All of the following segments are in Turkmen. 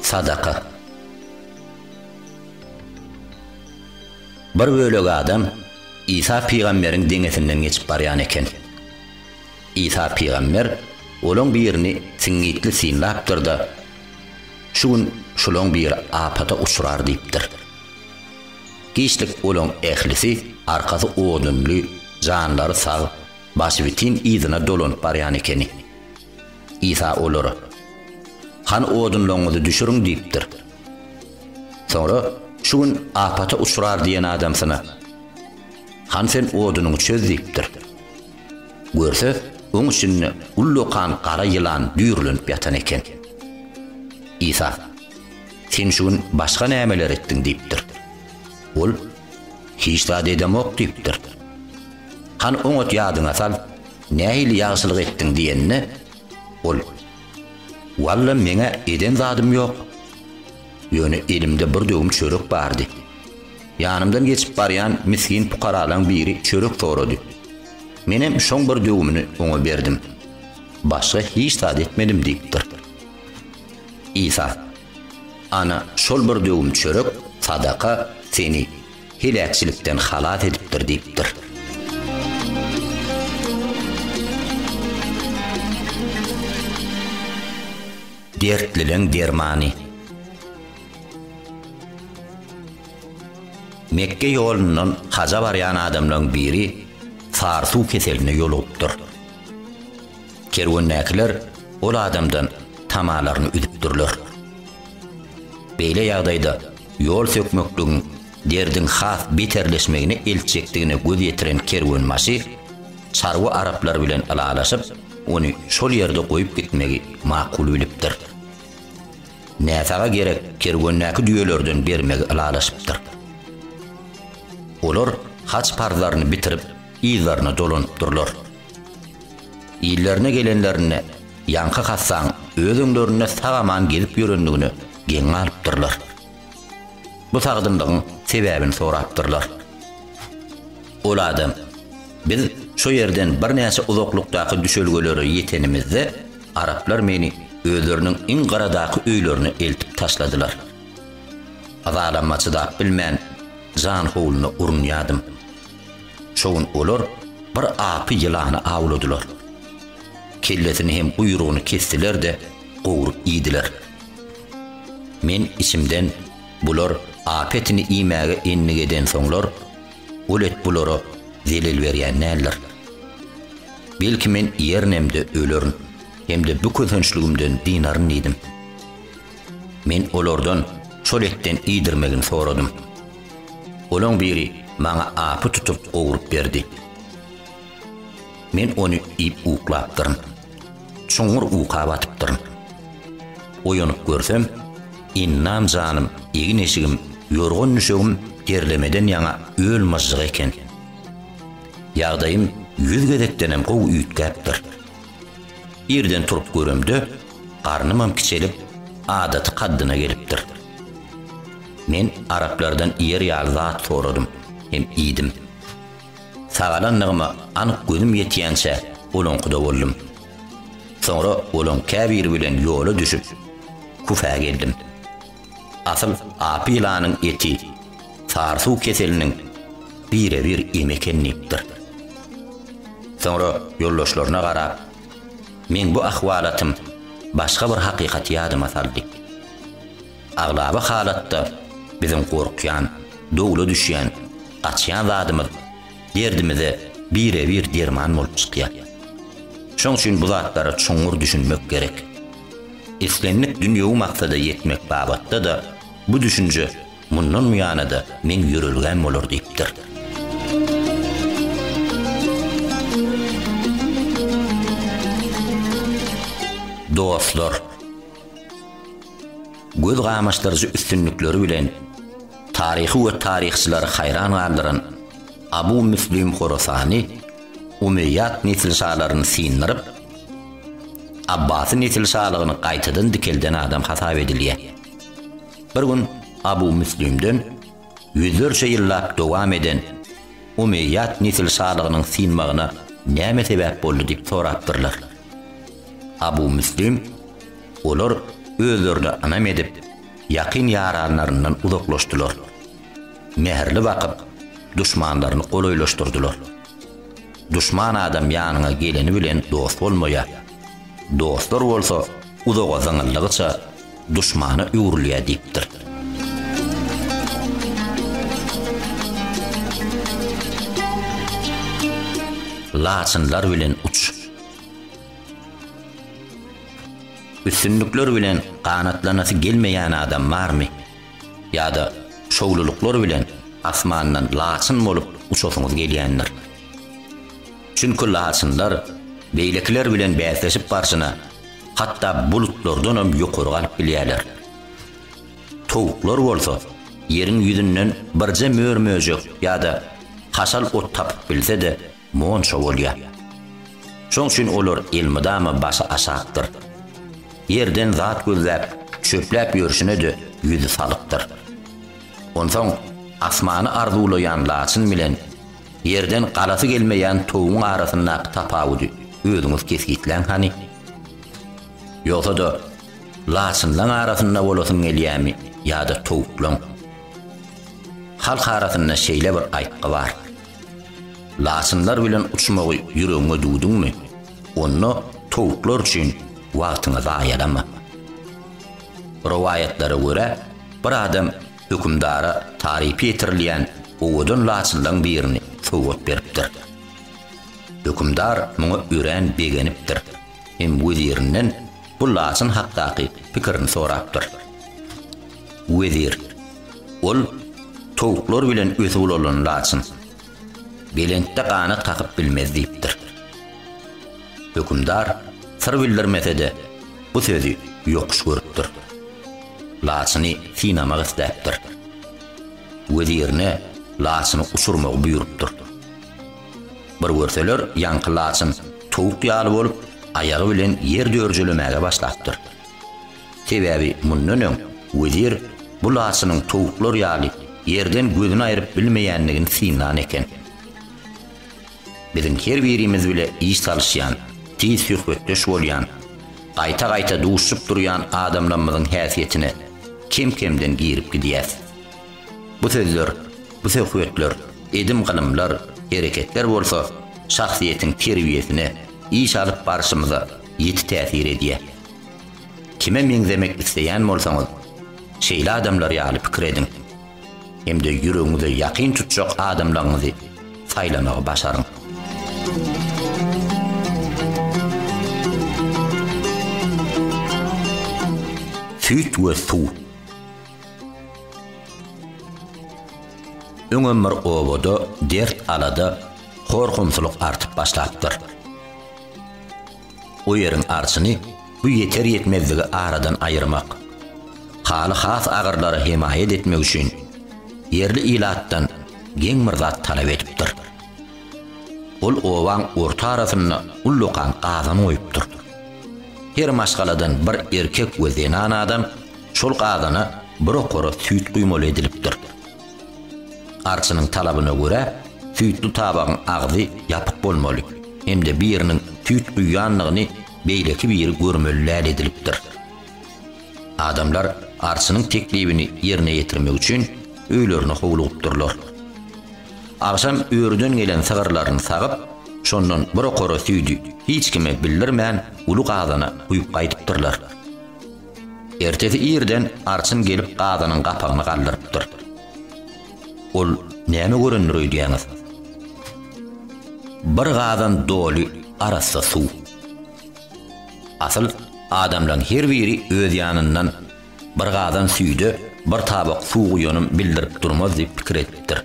Sadaka. Bir bölek adam Isa pygamberiň deňesinden geçip barýan eken. Isa pygamber olaň birini siňňitli synlapdyr-da, Şu gün şulaň biri apata uçrar diýipdir. Giçlik olaň ählisi arkasy odunly, janlary sag, başybitin yzyna dolanyp barýan ekeni. Isa olara, Hany odunlaryňyzy düşüriň diýipdir. Soňra şu gün apata uçrar diýen adamsyna, Hany sen odunyňy çöz diýipdir. Görse, oň içinde ullakan gara ýylan düýrlenip ýatan eken. Isa, Sen şu gün başga nämeler etdiň diýipdir. Ol, Hiç zat edemok diýipdir. Hany oňat ýadyňa sal, nähili ýagşylyk etdiň diýende, ol, Walla meň-ä eden zadym ýok. Ýöne elimde bir döwüm çörek bardy. Ýanymdan geçip barýan misgin pukaralaň biri çörek sorady. Menem şoň bir döwümini oňa berdim. Başga hiç zat etmedim diýipdir. Isa, Ana, şol bir döwüm çörek sadaka seni heläkçilikden halas edipdir diýipdir. Dertlileň dermany. Mekge ýolundan haja barýan adamlaň biri sarysuw keseline ýolugypdyr. Kerwendäkiler ol adamdan tamalaryny üzüpdirler. Beýle ýagdaýda ýol sökmekligiň derdiň has beterleşmegine eltjekdigine göz ýetiren kerwenbaşy çarwa araplar bilen ylalaşyp, ony şol ýerde goýup gitmegi makul bilipdir. Näsaga gerek kerwendäki düýelerden bermegi ylalaşypdyr. Olar haj parzlaryny bitirip, yzlaryna dolanypdyrlar. Illerine gelenlerinde ýaňky hassaň öz öňlerinde sag-aman gezip ýörendigine geň galypdyrlar. Bu sagdynlygyň sebäbini sorapdyrlar. Ol adam, Biz şo ýerden birnäçe uzaklykdaky düşelgelere ýetenimizde, araplar meni özleriniň iň gyradaky öýlerine eltip taşladylar. Yzalanma çydap bilmän, janhowluna urunýadym. Şo gün olar bir apy ýylany awladylar. Kellesini hem guýrugyny kesdiler-de, gowrup iýdiler. Men içimden bular apy etini iýmäge endik edensoňlar, ol et bulara zelel berýän däldir. Belki men iýerinem-de ölerin hem-de bu kösençligimden dynaryn diýdim. Men olardan şol etden iýdirmegini soradym. Olaň biri maňa apy tutup gowrup berdi. Men ony iýip uklapdyryn. Çuňňur uka batypdyryn. Oýanyp görsem, endam-janym, egin-eşigim, ýorgan-düşegim derlemeden ýaňa öl-myžžyk eken. Ýagdaýym ýüz gezekdenem gowy üýtgäpdir. Irden turup göremde, garnymam kiçelip, adaty kaddyna gelipdir. Men araplardan iýer ýaly zat soradym hem iýdim. Sagalandygyma anyk gözüm ýetýänçä olaňkyda boldum. Soňra olaň käbiri bilen ýola düşüp, Kufä geldim. Asyl apy ýylanyň eti sarysuw keseliniň bire-bir emi eken diýipdir. Soňra ýoldaşlaryna garap, Meň bu ahwalatym başga bir hakykaty ýadyma saldy. Aglaba halatda biziň gorkýan, dowla düşýän, gaçýan zadymyz derdimize bire-bir derman bolup çykýar. Şoň üçin bu zatlara çuňňur düşünmek gerek. Islendik dünýewi maksada ýetmek babatda-da bu düşünje mundan buýana-da meň ýörelgäm bolar diýipdir. Dostlar! Göz gamaşdyryjy üstünlikleri bilen taryhy we taryhçylary haýran galdyran Abu Müslim Horasany Umeýýad nesilşalaryny syndyryp, Abbasy nesilşalygyny gaýtadan dikelden adam hasap edilýär. Bir gün Abu Müslimden ýüzlerçe ýyllap dowam eden Umeýýad nesilşalygynyň synmagyna näme sebäp boldy diýip sorapdyrlar. Abu Müslim, Olar özlerine ynam edip, ýakyn ýaranlaryndan uzaklaşdylar. Mähirli bakyp, duşmanlaryny golaýlaşdyrdylar. Duşman adam ýanyňa geleni bilen dost bolmaýar. Dostlar bolsa uzaga zyňyldygyça duşmana öwrülýär diýipdir. Laçynlar bilen uç. Üstünlikler bilen ganatlanasy gelmeýän adam barmy? Ýa-da şowlulyklar bilen asmandan laçyn bolup uçasyňyz gelýändir? Çünki laçynlar beýlekiler bilen bäsleşip barşyna hatda bulutlardanam ýokary galyp bilýärler. Towuklar bolsa ýeriň ýüzünden birje mör-möjek ýa-da haşal ot tapyp bilse-de monça bolýar. Şoň üçin olar elmydama başy aşakdyr. Ýerden zat gözläp, çöpläp ýörşüne-de ýüzi salykdyr. Onsoň asmany arzuwlaýan laçyn bilen ýerden galasy gelmeýän towugyň arasyndaky tapawudy özüňiz kesgitläň hany. Ýogsa-da, laçynlaň arasynda bolasyň gelýämi ýa-da towuklaň? Halk arasynda şeýle bir aýtgy bar. Laçynlar bilen uçmagy ýüregiňe düwdüňmi, onda towuklar üçin wagtyňy zaýalama. Rowaýatlara görä, bir adam hökümdara tarypy ýetirilýän owadan laçynlaň birini sowgat beripdir. Hökümdar muňa örän begenipdir hem wezirinden bu laçyn hakdaky pikirini sorapdyr. Wezir, Ol towuklar bilen ösüp ulalan laçyn. Belentde ganat kakyp bilmez diýipdir. Hökümdar syr bildirmese-de, bu sözi ýokuş görüpdir. Laçyny synamak isläpdir. Wezirine laçyny uçurmagy buýrupdyr. Bir görseler, ýaňky laçyn towuk ýaly bolup, aýagy bilen ýer dörjelemäge başlapdyr. Sebäbi mundan öň wezir bu laçynyň towuklar ýaly ýerden gözüni aýryp bilmeýändigini synlan eken. Biziň her birimiz bile iş salyşýan, tiz söhbetdeş bolýan, gaýta-gaýta duşup durýan adamlarymyzyň häsiýetine kem-kemden girip gidýäs. Bu sözler, bu söhbetler, edim-gylymlar, hereketler bolsa şahsyýetiň terbiýesine, iş alyp barşymyza ýiti täsir edýär. Kime meňzemek isleýän bolsaňyz, şeýle adamlar ýaly pikir ediň hem-de ýüregiňize ýakyn tutjak adamlaryňyzy saýlamagy başaryň. Süýt we suw. Öňem bir obada dert-alada, hor-homsulyk artyp başlapdyr. O ýeriň arçyny bu ýeter-ýetmezligi aradan aýyrmak, haly has agyrlara hemaýat etmek üçin ýerli ilatdan geň bir zat talap edipdir. Ol obaň orta arasynda ullakan gazan goýupdyr. Her maşgaladan bir erkek we zenan adam şol gazana bir okara süýt guýmaly edilipdir. Arçynyň talabyna görä, süýtli tabagyň agzy ýapyk bolmaly hem-de biriniň süýt guýýandygyny beýleki biri görmeli däl edilipdir. Adamlar arçynyň teklibini ýerine ýetirmek üçin öýlerine howlugypdyrlar. Agşam örüden gelen sygyrlaryny sagyp, şondan bir okara süýdi hiç kime bildirmän uly gazana guýup gaýdypdyrlar. Ertesi irden arçyn gelip gazanyň gapagyny galdyrypdyr. Ol näme görendir öýdýäňiz? Bir gazan doly arassa suw. Asyl adamlaň her biri öz ýanyndan bir gazan süýde bir tabak suw guýanym bildirip durmaz diýip pikir edipdir.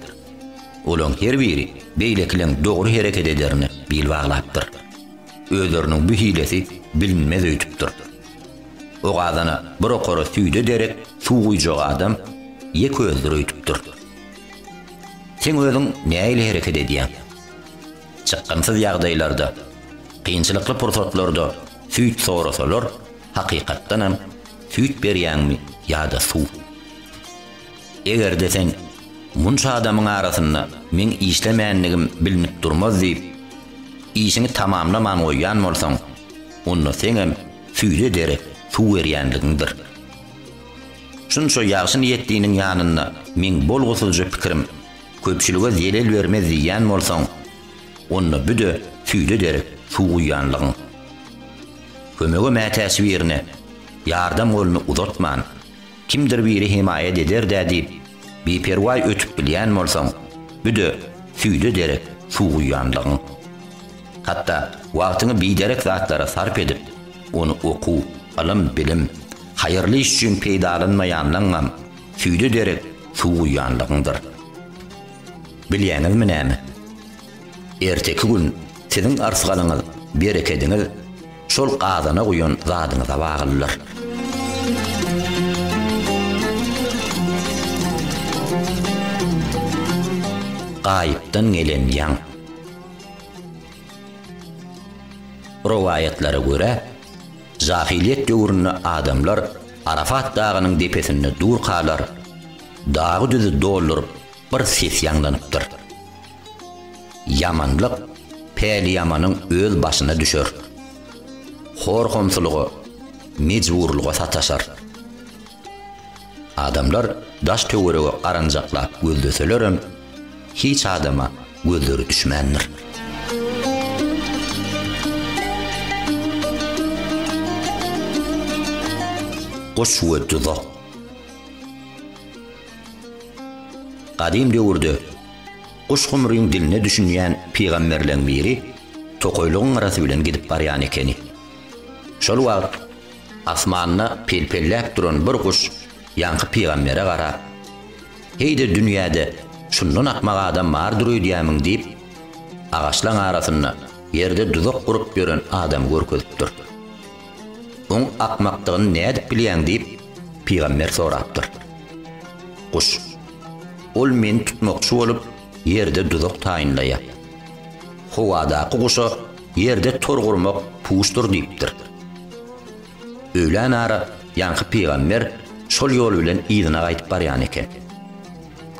Olaň her biri beýlekileň dogry hereket ederine bil baglapdyr. Özleriniň bu hilesi bilinmez öýdüpdir. O gazana bir okara süýde derek suw guýjak adam ýeke özdür öýdüpdir. Seň özüň nähili hereket edýäň? Çykgynsyz ýagdaýlarda, kynçylykly pursatlarda süýt sorasalar, hakykatdanam süýt berýäňmi ýa-da suw? Eger-de sen munça adamyň arasynda meň işlemänligim bilinip durmaz diýip, işiňi tamamlaman goýýan bolsaň, onda seňem süýde derek suw berýänligiňdir. Şunça ýagşy niýetliniň ýanynda meň bolgusyzja pikirim köpçülige zelel bermez diýýän bolsaň, onda bü-de süýde derek suw guýýanlygyň. Kömege mätäç birine ýardam goluny uzatman, kimdir biri hemaýat eder-dä diýip, biperwaý ötüp bilýän bolsaň, bü-de süýde derek suw guýýanlygyň. Hatda wagtyňy biderek zatlara sarp edip, ony okuw, ylym, bilim, haýyrly iş üçin peýdalanmaýanlygyňam süýde derek suw guýýanlygyňdyr. Bilýäňizmi näme? Erteki gün siziň yrsgalyňyz, berekediňiz şol gazana guýan zadyňyza baglydyr. Gaýypdan gelen ýaň. Rowaýatlara görä, jahylyýet döwründe adamlar Arafat dagynyň depesinde durkalar, dagy-düzi dolduryp bir ses ýaňlanypdyr. Ýamanlyk päliýamanyň öz başyna düşer. Hor-homsulyga, mejburlyga sataşar. Adamlar daş-töwerege garanjaklap gözleselerem, hiç adama gözleri düşmändir. Guş we duzak. Gadym döwürde guş-gumryň diline düşünýän pygamberleň biri tokaýlygyň gyrasy bilen gidip barýan ekeni. Şol wagt asmanda pel-pelläp duran bir guş ýaňky pygambere garap, Heý-de dünýäde şundan akmak adam bardyr öýdýämiň diýip, agaçlaň arasynda ýerde duzak gurup ýören adamy görkezipdir. Oň akmakdygyny nädip bilýäň diýip, pygamber sorapdyr. Guş, Ol meni tutmakçy bolup, ýerde duzak taýynlaýar. Howadaky guşa ýerde tor gurmak puçdur diýipdir. Öýlän ara ýaňky pygamber şol ýol bilen yzyna gaýdyp barýan eken.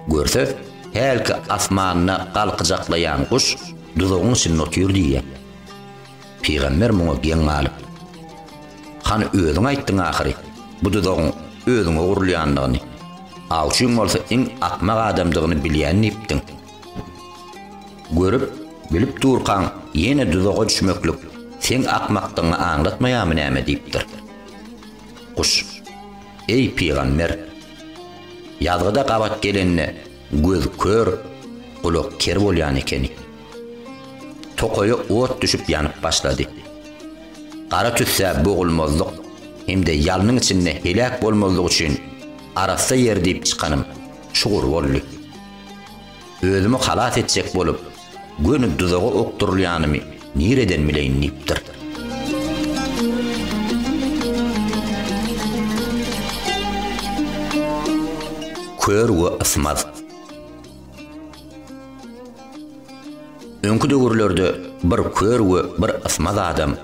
Görse, hälki asmanda galkyjaklaýan guş duzagyň içinde otyr diýýär. Pygamber muňa geň galyp, Hany özüň aýtdyň ahyry, bu duzagyň özüňe gurulýandygyny, awçyň bolsa iň akmak adamdygyny bilýän diýipdiň. Görüp, bilip durkaň ýene duzaga düşmeklik seň akmakdygyňy aňlatmaýarmy näme diýipdir. Guş, Eý, pygamber! Ýazgyda gabat gelende göz kör, gulak ker bolýan ekeni. Tokaýa ot düşüp ýanyp başlady. Gara tüssä bogulmazlyk hem-de ýalnyň içinde heläk bolmazlyk üçin arassa ýer diýip çykanym şugur boldy. Özümi halas etjek bolup, göni duzaga okdurylýanymy nireden bileýin diýipdir. Kör we ysmaz. Öňki döwürlerde bir kör we bir ysmaz adam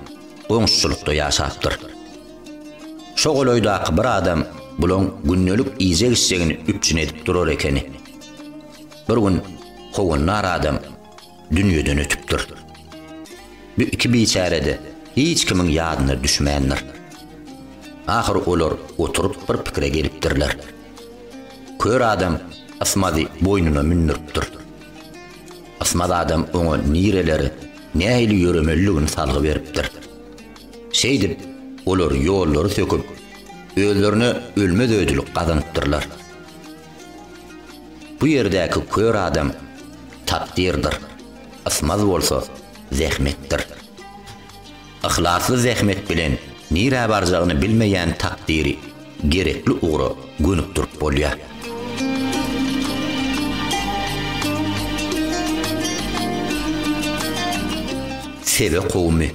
goňşuçylykda ýaşapdyr. Şo golaýdaky bir adam bulaň gündelik iýjek-içjegini üpjün edip durar ekeni. Bir gün howandar adam dünýeden ötüpdir. Bu iki biçäre-de hiç kimiň ýadyna düşmändir. Ahyry olar oturyp bir pikire gelipdirler. Kör adam Ysmazy boýnuna mündüripdir. Ysmaz adam oňa nireleri, nähili ýöremelidigini salgy beripdir. Şeýdip, olar ýollary söküp, özlerine ölmez-ödülik gazanypdyrlar. Bu ýerdäki kör adam takdyrdyr, ysmaz bolsa zähmetdir. Yhlasly zähmet bilen nirä barjagyny bilmeýän takdyry gerekli ugra gönükdirip bolýar. Sebe kowumy.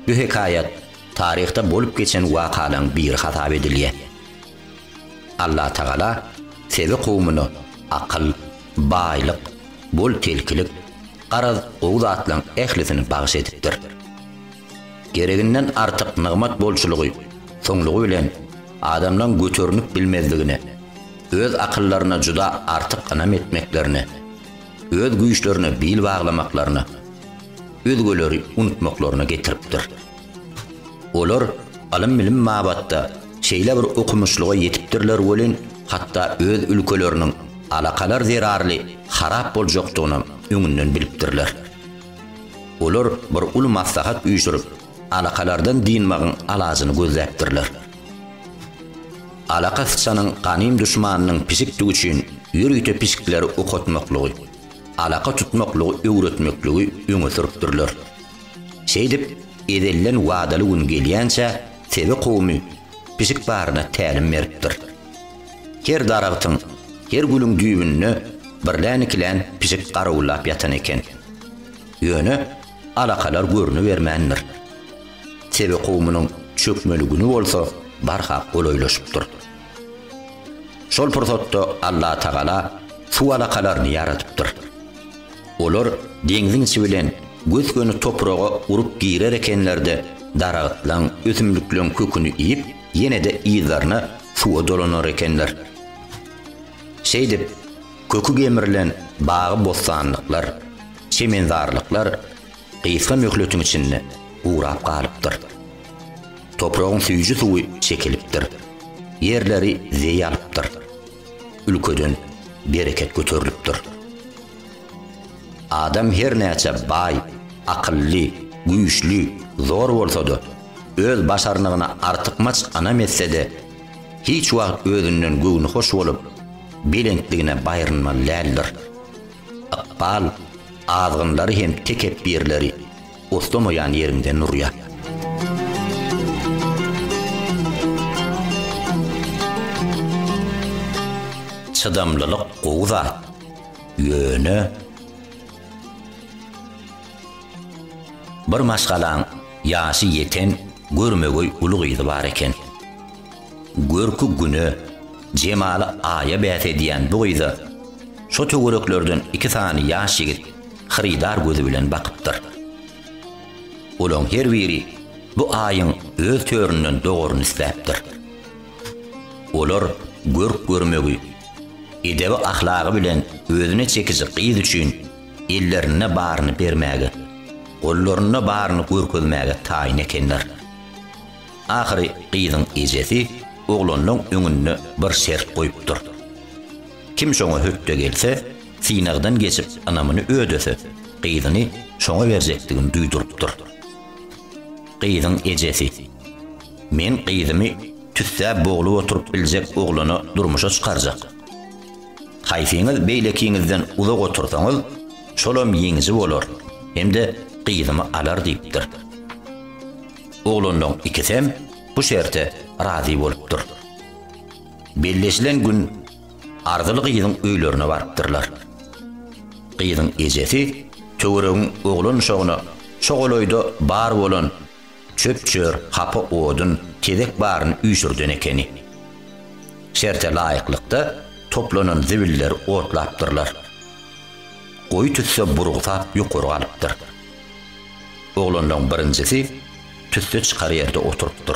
Bu hekaýat taryhda bolup geçen wakalaň biri hasap edilýär. Allatagala Sebe kowumyna akyl, baýlyk, bol-telkilik, garaz gowy zatlaň ählisini bagyş edipdir. Gereginden artyk nygmat bolçulygy soňlugy bilen adamlaň göterinip bilmezligine, öz akyllaryna juda artyk ynam etmeklerine, öz güýçlerine bil baglamaklaryna, özgeleri unutmaklaryna getiripdir. Olar. Ylym-bilim babatda şeýle bir okumyşlyga ýetipdirler welin, hatda öz ülkeleriniň alakalar zerarly harap boljakdygynam öňünden bilipdirler. Olar bir uly maslahat üýşürip, alakalardan dynmagyň alajyny gözläpdirler. Alaka syçanyň ganym duşmanynyň pişikdigi üçin ýörite pişikleri okatmaklygy, alaka tutmaklygy öwretmekligi öňe sürüpdirler. Şeýdip, ezelden wadaly gün gelýänçä Sebe kowumy pişik baryna tälim beripdir. Her daragtyň, her gülüň düýbünde birlän-ikilän pişik garawullap ýatan eken. Ýöne alakalar görnübermändir. Sebe kowumynyň çökmeli güni bolsa barha golaýlaşypdyr. Şol pursatda Allatagala suw alakalaryny ýaradypdyr. Olar deňziň içi bilen gös-göni topraga urup girer ekenler-de, daragtlaň, ösümlikleň köküni iýip, ýene-de yzlaryna suwa dolanar ekenler. Şeýdip, köki gemrilen bagy-bossanlyklar, çemenzarlyklar gysga möhletiň içinde gurap galypdyr. Topragyň süýji suwy çekilipdir. Ýerleri zeý alypdyr. Ülkeden bereket göterilipdir. Adam her näçe baý, akylly, güýçli, zor bolsa-da, öz başarnygyna artykmaç ynam etse-de, hiç wagt özünden göwnühoş bolup, belentligine baýrynmaly däldir. Ykbal azgynlary hem tekepbirleri oslamaýan ýeriňden urýar. Çydamlylyk gowy zat. Ýöne bir maşgalaň ýaşy ýeten görmegeý uly gyzy bar eken. Görki Güne, jemaly Aýa bäs edýän bu gyza şo töwereklerden iki sany ýaş ýigit hyrydar gözi bilen bakypdyr. Olaň her biri bu Aýyň öz töründen dogaryny isläpdir. Olar görk-görmegi, edebi-ahlagy bilen özüne çekiji gyz üçin ellerinde baryny bermäge, gollarynda baryny görkezmäge taýyn ekenler. Ahyry gyzyň ejesi oglanlaň öňünde bir şert goýupdyr. Kim şoňa hötde gelse, synagdan geçip ynamyny ödese, gyzyny şoňa berjekdigini duýdurypdyr. Gyzyň ejesi, Men gyzymy tüssä boglup oturyp biljek oglana durmuşa çykarjak. Haýsyňyz beýlekiňizden uzak otursaňyz, şolam ýeňiji bolar hem-de gyzymy alar diýipdir. Oglanlaň ikisem bu şerte razy bolupdyr. Belleşilen gün arzyly gyzyň öýlerine barypdyrlar. Gyzyň ejesi töweregiň oglan-uşagyna şo golaýda bar bolan çöp-çör, hapa odun, tezek baryny üýşürden ekeni. Şerte laýyklykda toplanan zibilleri otlapdyrlar. Goýy tüsse burugsap ýokary galypdyr. Oglanlaň birinjisi tüsse çykar ýerde oturypdyr.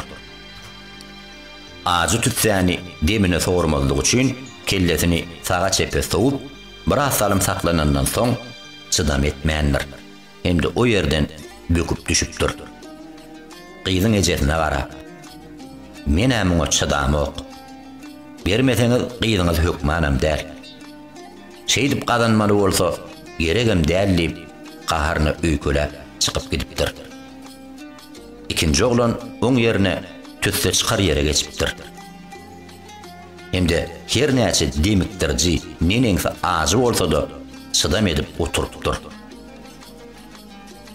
Ajy tüssäni demine sormazlyk üçin kellesini saga-çepe sowup, biraz salym saklanandan soň çydam etmändir hem-de o ýerden böküp düşüpdir. Gyzyň ejesine garap, Men-ä muňa çydamok. Bermeseňiz gyzyňyz hökmanam däl. Şeýdip gazanmaly bolsa, geregem däl diýip, gaharyna öýkeläp çykyp gidipdir. Ikinji oglan oň ýerine tüsse çykar ýere geçipdir. Hem-de her näçe demikdiriji, neneňsi ajy bolsa-da, çydam edip oturypdyr.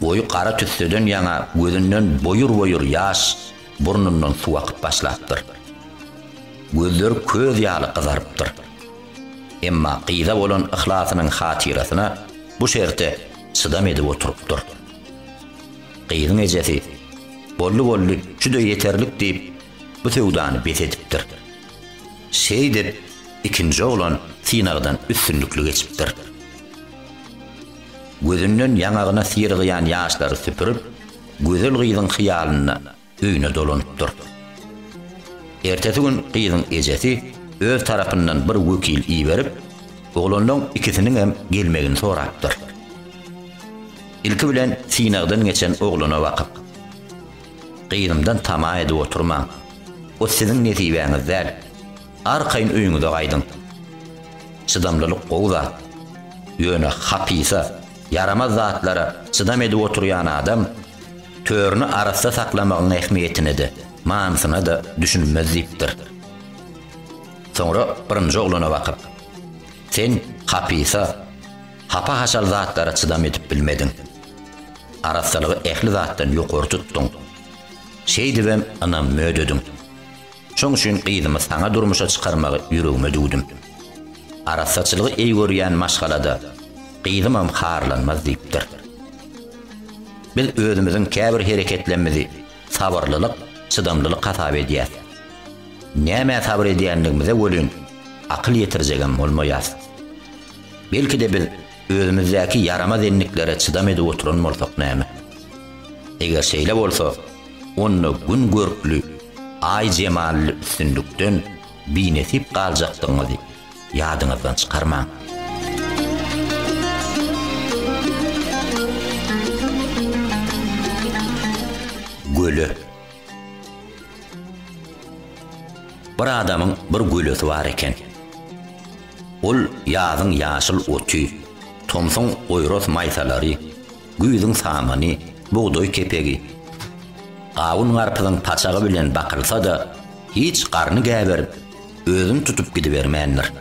Goýy gara tüsseden ýaňa gözünden boýur-boýur ýaş, burnundan suw akyp başlapdyr. Gözleri köz ýaly gyzarypdyr. Emma gyza bolan yhlasynyň hatyrasyna bu şerte çydam edip oturypdyr. Gyzyň ejesi, Boldy-boldy, şu-da ýeterlik diýip, bu söwdany bes edipdir. Şeýdip, ikinji oglan synagdan üstünlikli geçipdir. Gözünden ýaňagyna syrygýan ýaşlary süpürip, gözel gyzyň hyýalynda öýüne dolanypdyr. Ertesi gün gyzyň ejesi öz tarapyndan bir wekil iberip, oglanlaň ikisiniňem gelmegini sorapdyr. Ilki bilen synagdan geçen oglana bakyp. Gyzymdan tama edip oturmaň. O siziň nesibäňiz däl. Arkaýyn öýüňize gaýdyň. Çydamlylyk gowy zat. Ýöne hapysa, ýaramaz zatlara çydam edip oturýan adam törüni arassa saklamagyň ähmiýetine-de, manysyna-da düşünmez diýipdir. Soňra birinji oglana bakyp, Sen hapysa, hapa-haşal zatlara çydam edip bilmediň. Arassalygy ähli zatdan ýokary tutduň. Şeýdibem ynamymy ödediň. Şoň üçin gyzymy saňa durmuşa çykarmagy ýüregime düwdüm. Arassaçylygy eý görýän maşgalada gyzymam harlanmaz diýipdir. Biz özümiziň käbir hereketlerimizi sabyrlylyk, çydamlylyk hasap edýäs. Nämä sabyr edýänligimize welin akyl ýetirjegem bolmaýas. Belki-de biz özümizdäki ýaramaz endiklere çydam edip oturan bolsak näme? Eger şeýle bolsa, onda Gün görkli, Aý jemally üstünlikden binesip galjakdygyňyzy ýadyňyzdan çykarmaň. Göle. Bir adamyň bir gölesi bar eken. Ol ýazyň ýaşyl oty, tomsuň goýras maýsalary, güýzüň samany, bugdaý kepegi, gawun-garpyzyň paçagy bilen bakylsa-da, hiç garny gäberip, özüni tutup gidibermändir.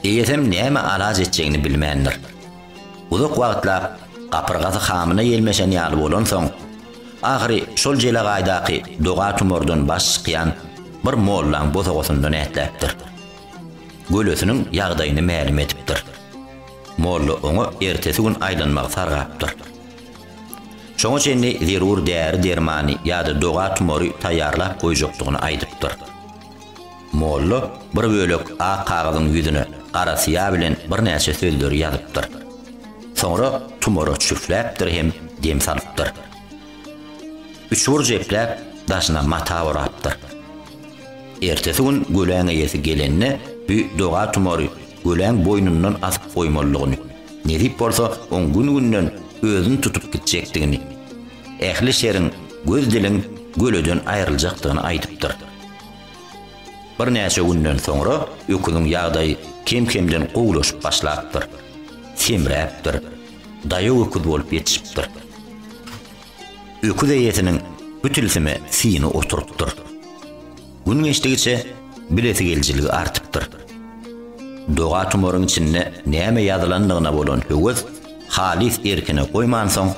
Eýesem näme alaç etjegini bilmändir. Uzak wagtlap gapyrgasy hamyna ýelmeşen ýaly bolansoň, ahyry şol jelegaýdaky doga-tumardan baş çykýan bir mollaň bosagasyndan ätläpdir. Gölesiniň ýagdaýyny mälim edipdir. Molla oňa ertesi gün aýlanmagy sargapdyr. Şoňa çenli zerur däri-dermany ýa-da doga-tumary taýýarlap goýjakdygyny aýdypdyr. Molla bir bölek ak kagyzyň ýüzüne gara syýa bilen birnäçe sözleri ýazypdyr. Soňra tumara çüfläpdir hem dem salypdyr. Üçburç epläp, daşyna mata orapdyr. Ertesi gün göläň eýesi gelende bu doga-tumary göläň boýnundan asyp goýmalydygyny, nesip bolsa oň gün-günden özüni tutup gitjekdigini, ähli şeriň, göz-diliň göleden aýryljakdygyny aýdypdyr. Birnäçe günden soňra öküziň ýagdaýy kem-kemden gowulaşyp başlapdyr. Semräpdir, daýaw öküz bolup ýetişipdir. Öküz eýesiniň bu tilsime syny oturypdyr. Gün geçdigiçe bilesigelijiligi artypdyr. Doga-tumaryň içinde näme ýazylandygyna bolan höwes halys erkine goýmansoň,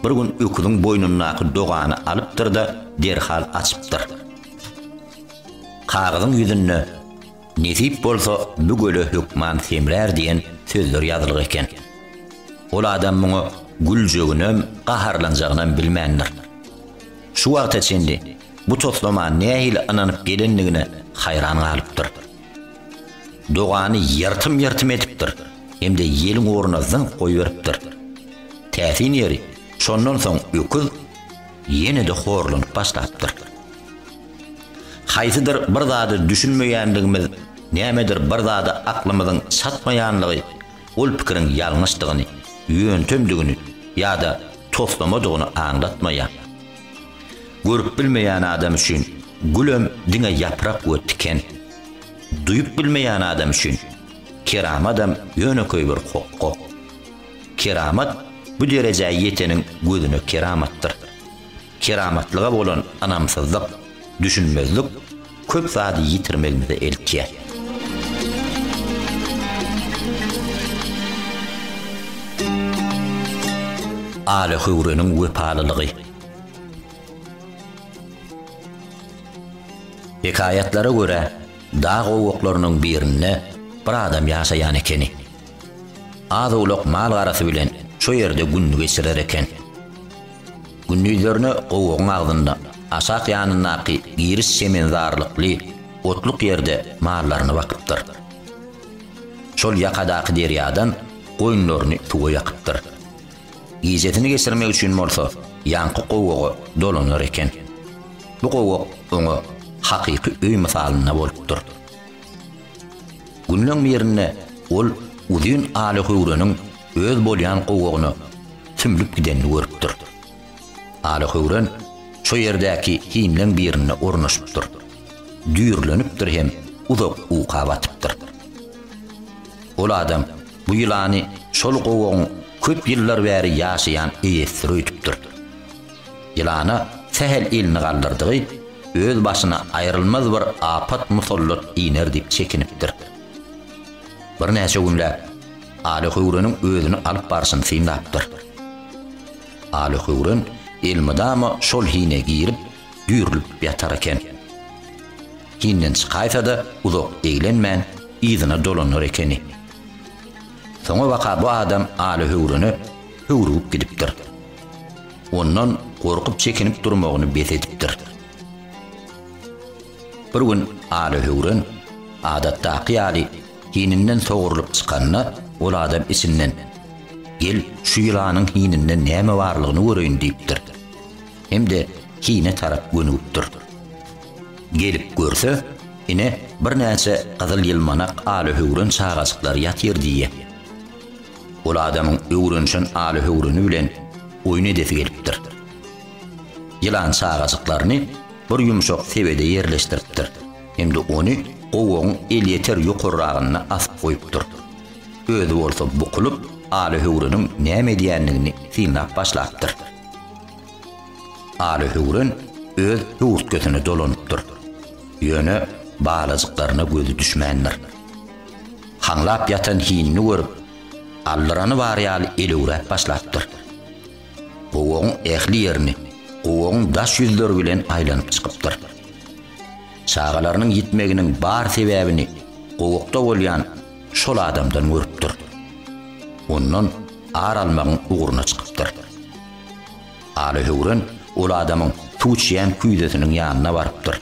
bir gün öküziň boýnundaky dogany alypdyr-da, derhal açypdyr. Kagyzyň ýüzünde Nesip bolsa bu göle hökman semrär diýen sözler ýazylgy eken. Ol adam muňa güljeginem, gaharlanjagynam bilmändir. Şu wagta çenli bu toslama nähili ynanyp gelendigine haýran galypdyr. Dogany ýyrtym-ýyrtym edipdir hem-de ýeliň ugruna zyňyp goýberipdir. Täsin ýeri, şondan soň öküz ýene-de horlanyp başlapdyr. Haýsydyr bir zada düşünmeýänligimiz, nämedir bir zada aklymyzyň çatmaýanlygy ol pikiriň ýalňyşdygyny, ýöntemdigini ýa-da toslamadygyny aňlatmaýar. Görüp bilmeýän adam üçin gülem diňe ýaprak we tiken. Duýup bilmeýän adam üçin keramadam ýönekeý bir hokga. Keramat bu derejä ýeteniň gözüne keramatdyr. Keramatlyga bolan ynamsyzlyk, düşünmezlik köp zady ýitirmegimize eltýär. Alahöwreniň wepalylygy. Hekaýatlara görä, dag gowaklarynyň birinde bir adam ýaşaýan ekeni. Az-owlak mal-garasy bilen şo ýerde gününi geçirer eken. Gündizlerine gowagyň agzynda, aşak ýanyndaky giriş çemenzarlykly otluk ýerde mallaryny bakypdyr. Şol ýakadaky derýadan goýunlaryny suwa ýakypdyr. Gijesini geçirmek üçin bolsa ýaňky gowaga dolanar eken. Bu gowak oňa hakyky öý mysalynda bolupdyr. Günleň birinde ol uzyn alahöwreniň öz bolýan gowagyna sümlüp gidenini görüpdir. Alahöwren. şo ýerdäki hinleň birinde ornaşypdyr. Düýrlenipdir hem uzak uka batypdyr. Ol adam bu ýylany şol gowagyň köp ýyllar bäri ýaşaýan eýesidir öýdüpdir. Ýylana sähel elini galdyrdygy, öz başyna aýrylmaz bir apat-musallat iner diýip çekinipdir. Birnäçe günläp Aly Höwreniň özüni alyp barşyny synlapdyr. Aly Höwren elmydama şol hine girip, düýrülip ýatar eken. Hinden çykaýsa-da uzak eglenmän, yzyna dolanar ekeni. Soňabaka bu adam Aly Höwrene höwrügip gidipdir. Ondan gorkup-çekinip durmagyny bes edipdir. Bir gün Aly Höwren adatdaky ýaly hininden sogrulyp çykanda, ol adam içinden, Gel, şu ýylanyň hininde näme barlygyny göreýin diýipdir. Hem-de hine tarap gönügipdir. Gelip görse, ine, birnäçe gyzyl ýylmanak Aly Höwren çagajyklary ýatyr diýýär. Ol adamyň öwrenişen Aly Höwreni bilen oýun edesi gelipdir. Ýylan çagajyklaryny bir ýumşak sebede ýerleşdiripdir hem-de ony gowagyň elýeter ýokarragynda asyp goýupdyr. Özi bolsa bukulyp, Aly Höwreniň näme edýändigini synlap başlapdyr. Aly Höwren öz höwürtgesine dolanypdyr. Ýöne balajyklaryna gözi düşmändir. Haňlap ýatan hinini görüp, aldyrany bar ýaly elewräp başlapdyr. Gowagyň ähli ýerini gowagyň daş ýüzleri bilen aýlanyp çykypdyr. Çagalarynyň ýitmeginiň bar sebäbini gowakda bolýan şol adamdan görüpdir. Ondan ar almagyň ugruna çykypdyr. Aly Höwren ol adamyň suw içýän küýzesiniň ýanyna barypdyr.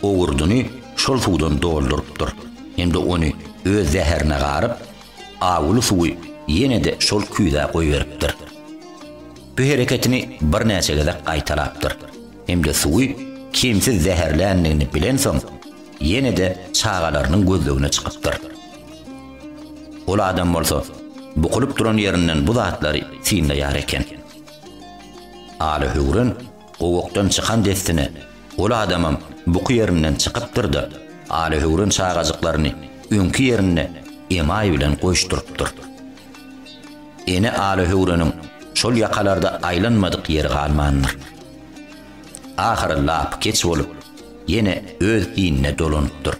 Owurdyny şol suwdan doldurypdyr hem-de ony öz zäherine garyp, awuly suwy ýene-de şol küýzä goýberipdir. Bu hereketini birnäçe gezek gaýtalapdyr hem-de suwy kemsiz zäherländigini bilensoň, ýene-de çagalarynyň gözlegine çykypdyr. Ol adam bolsa bukulyp duran ýerinden bu zatlary synlaýar eken. Aly Höwren gowakdan çykan dessine ol adamam buky ýerinden çykypdyr-da, Aly Höwren çagajyklaryny öňki ýerinde emaý bilen goýuşdyrypdyr. Ene Aly Höwreniň şol ýakalarda aýlanmadyk ýeri galmandyr. Ahyry lapykeç bolup, ýene öz inine dolanypdyr.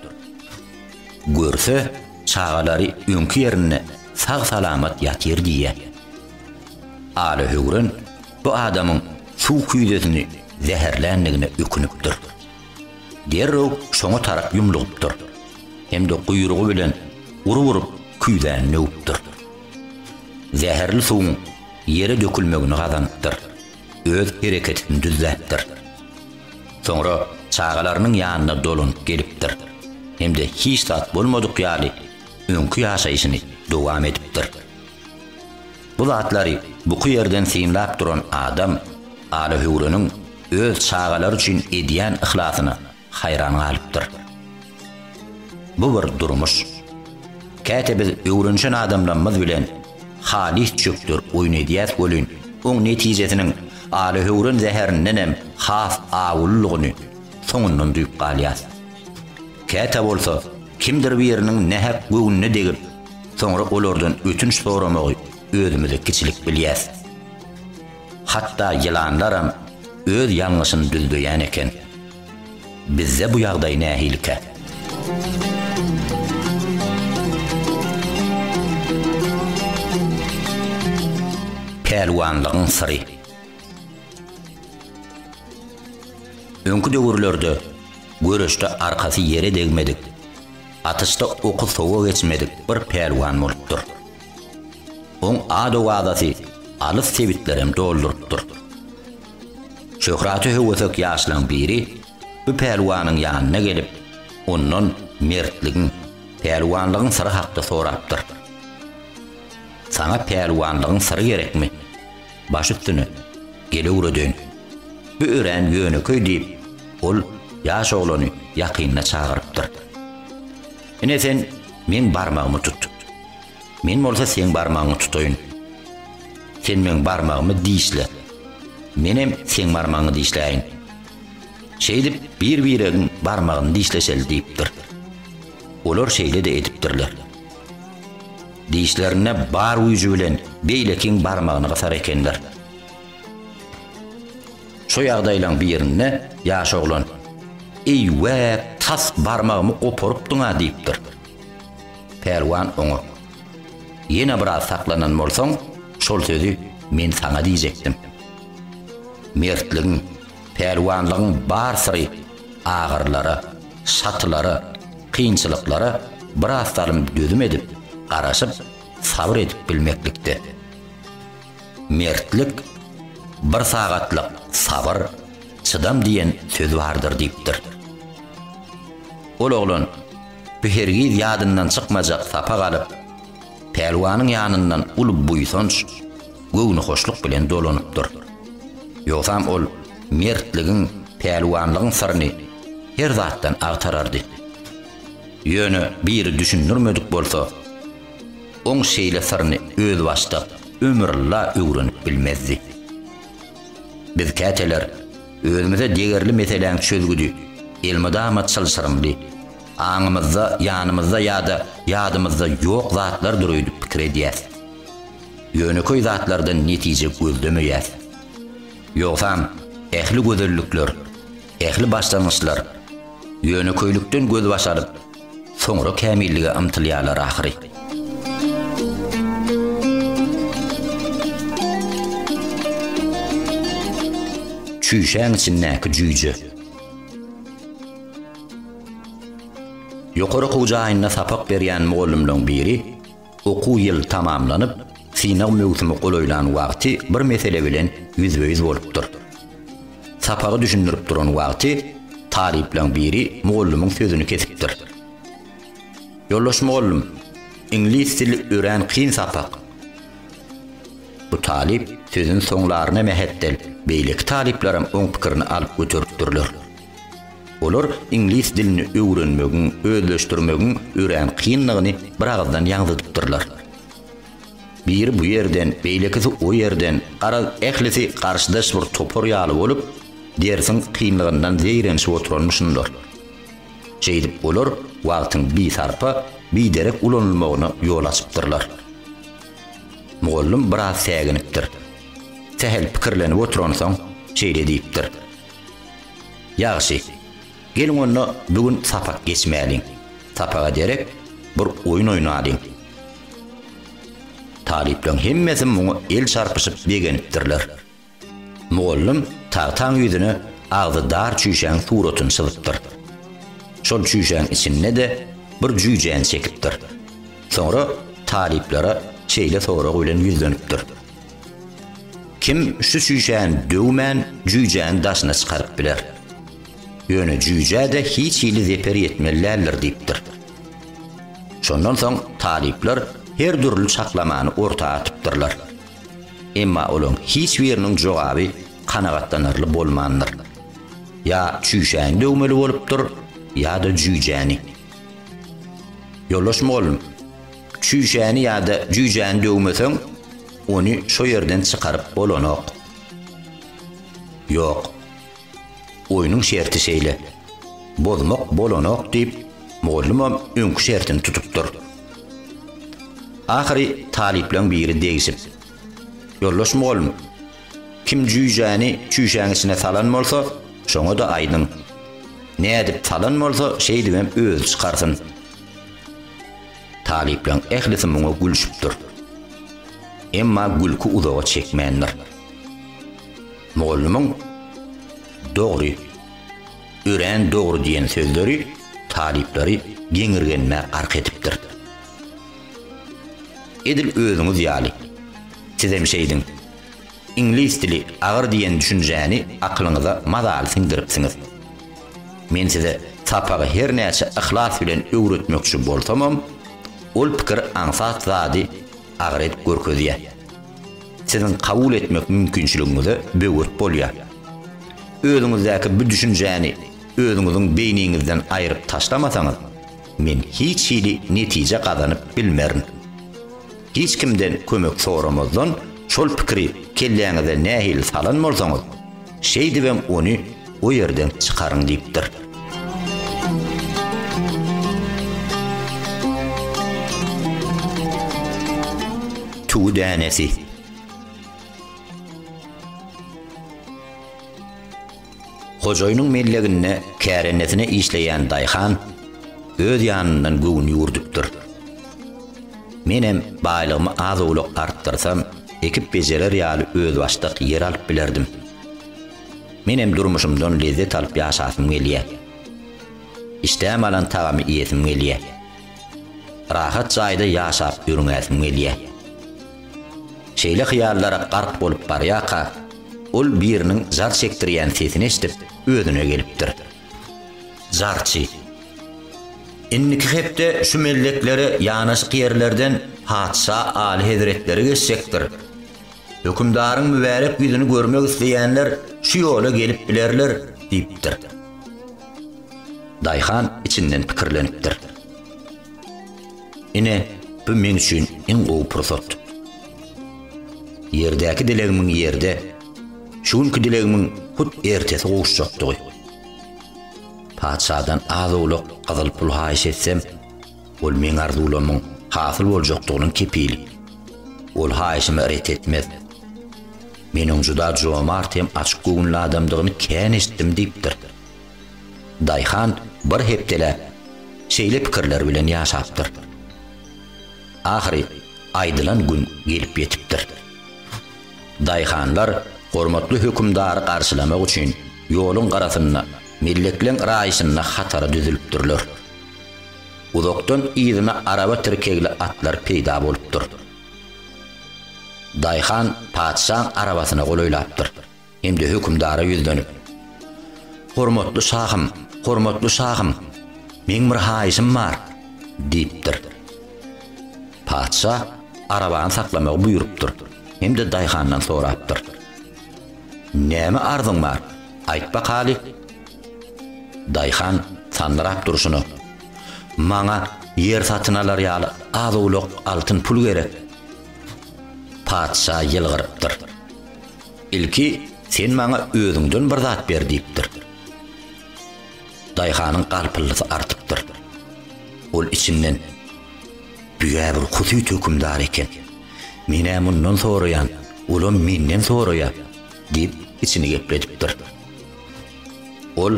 Görse, çagalary öňki ýerinde sag-salamat ýatyr diýýär. Aly Höwren bu adamyň suw küýzesini zäherländigine ökünipdir. Derrew şoňa tarap ýumlugypdyr hem-de guýrugy bilen urup-urup küýzäni döwüpdir. Zäherli suwuň ýere dökülmegini gazanypdyr. Öz hereketini düzläpdir. Soňra çagalarynyň ýanyna dolanyp gelipdir hem-de hiç zat bolmadyk ýaly öňki ýaşaýşyny dowam edipdir. Bu zatlary buky ýerden synlap duran adam Aly Höwreniň öz çagalary üçin edýän yhlasyna haýran galypdyr. Bu bir durmuş. Käte biz öwrenişen adamlarymyz bilen halys çökder oýun edýäs welin, oň netijesiniň alyhöwren zäherindenem has awulylygyny soňundan duýup galýas. Käte bolsa kimdir biriniň nähak göwnüne degip, soňra olardan ötünç soramagy özümize kiçilik bilýäs. Hatda ýylanlaram öz ýalňyşyny düzleýän eken. Bizde bu ýagdaý nähilikä? Pälwanlygyň syry. Öňki döwürlerde göreşde arkasy ýere degmedik, atyşda oky sowa geçmedik bir pälwan bolupdyr. Oň ad-owazasy alys sebitlerem doldurypdyr. Şöhrata höwesek ýaşlaň biri bu pälwanyň ýanyna gelip, ondan mertligiň, pälwanlygyň syry hakda sorapdyr. Saňa pälwanlygyň syry gerekmi? Baş üstüne, gel öwredeýin. Bu örän ýönekeý diýip, ol ýaş oglany ýakynyna çagyrypdyr. Ine sen meň barmagymy tut. Men bolsa seň barmagyňy tutaýyn. Sen meň barmagymy dişle. Menem seň barmagyňy dişläýin. Şeýdip, bir-biregiň barmagyny dişleşeli diýipdir. Olar şeýle-de edipdirler. Dişlerinde bar güýji bilen beýlekiň barmagyny gysar ekenler. Şo ýagdaýlaň birinde ýaş oglan, Eý-wä, tas barmagymy goparypdyň-a diýipdir. Pälwan oňa, Ýene biraz saklanan bolsaň, şol sözi men saňa diýjekdim. Mertligiň, pälwanlygyň bar syry agyrylara, şatylara, kynçylyklara biraz salym dözüm edip, garaşyp, sabyr edip bilmeklikde. Mertlik, bir sagatlyk sabyr, çydam diýen söz bardyr diýipdir. Ol oglan bu hergiz ýadyndan çykmajak sapak alyp, pälwanyň ýanyndan uly buýsanç, göwnühoşluk bilen dolanypdyr. Ýogsam ol mertligiň, pälwanlygyň syryny her zatdan agtarardy. Ýöne biri düşündirmedik bolsa, oň şeýle syryny özbaşdak ömürylla öwrenip bilmezdi. Biz käteler özümize degerli meseläň çözgüdi elmydama çylşyrymly, aňymyzda, ýanymyzda ýa-da ýadymyzda ýok zatlardyr öýdüp pikir edýäs. Ýönekeý zatlardan netije gözlemeýäs. Ýogsam, ähli gözellikler, ähli başlangyçlar ýönekeýlikden gözbaş alyp, soňra kämillige ymtylýarlar ahyry. Çüýşäň içindäki jüýje. Ýokary okuw jaýynda sapak berýän mugallymlaryň biri okuw ýyly tamamlanyp, synag möwsümi golaýlan wagty bir mesele bilen ýüzbe-ýüz bolupdyr. Sapagy düşündirip duran wagty talyplaň biri mugallymyň sözüni kesipdir. Ýoldaş mugallym, iňlis dili örän kyn sapak. Bu talyp sözüni soňlaryna mähetdel beýleki talyplaram oň pikirini alyp göteripdirler. Olar iňlis dilini öwrenmegiň, özleşdirmegiň örän kyndygyny biragyzdan ýaňzydypdyrlar. Biri bu ýerden, beýlekisi o ýerden, garaz, ählisi garşydaş bir topar ýaly bolup, dersiň kynlygyndan zeýrenişip oturanmyşynlar. Şeýdip olar wagtyň bisarpa, biderek ulanylmagyna ýol açypdyrlar. Mugallym biraz säginipdir. Sähel pikirlenip oturansoň, şeýle diýipdir. Ýagşy, geliň onda bu gün sapak geçmäliň. Sapaga derek bir oýun oýnalyň. Talyplaryň hemmesi muňa el çarpyşyp begenipdirler. Mugallym tagtaň ýüzüne agzy dar çüýşäň suratyny çyzypdyr. Şol çüýşäň içinde-de bir jüýjäni çekipdir. Soňra talyplara şeýle sorag bilen ýüzlenipdir. Kim şu çüýşäni döwmän jüýjäni daşyna çykaryp biler? Ýöne jüýjä-de hiç hili zeper ýetmeli däldir diýipdir. Şondan soň talyplar her dürli çaklamany orta atypdyrlar. Emma olaň hiç biriniň jogaby kanagatlanarly bolmandyr. Ýa çüýşäni döwmeli bolupdyr, ýa-da jüýjäni. Ýoldaş mugallym, çüýşäni ýa-da jüýjäni döwmeseň, ony şo ýerden çykaryp bolanok. Ýok. Oýnuň şerti şeýle. Bozmak bolanok diýip, mugallymam öňki şertini tutupdyr. Ahyry talyplaň biri degşip, Ýoldaş mugallym, kim jüýjäni çüýşäň içine salan bolsa, şoňa-da aýdyň. Nädip salan bolsa, şeýdibem özi çykarsyn. Talyplaň ählisi muňa gülşüpdir. Emma gülki uzaga çekmändir. Mugallymyň Dogry, örän dogry diýen sözleri talyplary geňirgenmä gark edipdir. Edil özüňiz ýaly. Sizem şeýdiň. Iňlis dili agyr diýen düşünjäni akylyňyza mazaly siňdiripsiňiz. Men size sapagy her näçe yhlas bilen öwretmekçi bolsamam, ol pikir aňsat zady agyr edip görkezýär. Siziň kabul etmek mümkinçiligiňize böwet bolýar. Özüňizdäki bu düşünjäni özüňiziň beýniňizden aýryp taşlamasaňyz, men hiç hili netije gazanyp bilmerin. Hiç kimden kömek soramazdan. Şol pikiri kelläňize nähili salan bolsaňyz, şeýdibem ony o ýerden çykaryň diýipdir. Tüwi dänesi. Hojaýynyň melleginde kärendesinä işleýän daýhan öz ýanyndan göwün ýüwürdipdir. Menem baýlygymy az-owlak artdyrsam, ekip bejerer ýaly özbaşdak ýer alyp bilerdim. Menem durmuşymdan lezzet alyp ýaşasym gelýär. Işdäm alan tagamy iýesim gelýär. Rahat jaýda ýaşap ýörňäsim gelýär. Şeýle hyýallara gark bolup barýarka, ol biriniň jar çekdirýän sesini eşidip, özüne gelipdir. Jarçy. Indiki hepde şu melleklere ýanaşyk ýerlerden patyşa aly hezretleri geçjekdir. Hökümdaryň mübärek ýüzüni görmek isleýänler şu ýola gelip bilerler, diýipdir. Daýhan içinden pikirlenipdir. Ine, bu meň üçin iň gowy pursat. Ýerdäki dilegimiň ýerde, şu günki dilegimiň hut ertesi gowuşjakdygy. Patyşadan az-owlak gyzyl pul haýyş etsem, ol meň arzuwlamyň hasyl boljakdygynyň kepili. Ol haýyşymy ret etmez. Men oň juda jomart hem açyk göwünli adamdygyny kän eşitdim diýipdir. Daýhan bir hepdeläp şeýle pikirler bilen ýaşapdyr. Ahyry aýdylan gün gelip ýetipdir. Daýhanlar hormatly hökümdary garşylamak üçin ýoluň gyrasynda, mellekleň raýyşynda hatara düzülipdirler. Uzakdan yzyna araba tirkegli atlar peýda bolupdyr. Daýhan patyşaň arabasyna golaýlapdyr. Hem-de hökümdara ýüzlenip, Hormatly şahym, hormatly şahym, meň bir haýyşym bar! diýipdir. Patyşa arabany saklamagy buýrupdyr hem-de daýhandan sorapdyr. Näme arzyň bar, aýt bakaly? Daýhan sandyrap durşuna, Maňa ýer satyn alar ýaly az-owlak altyn pul gerek. Patyşa ýylgyrypdyr. Ilki sen maňa özüňden bir zat ber diýipdir. Daýhanyň galpyldysy artypdyr. Ol içinden, Büýä bir husyt hökümdar eken. Men-ä mundan soraýan, olam menden soraýa diýip, içini gepledipdir. Ol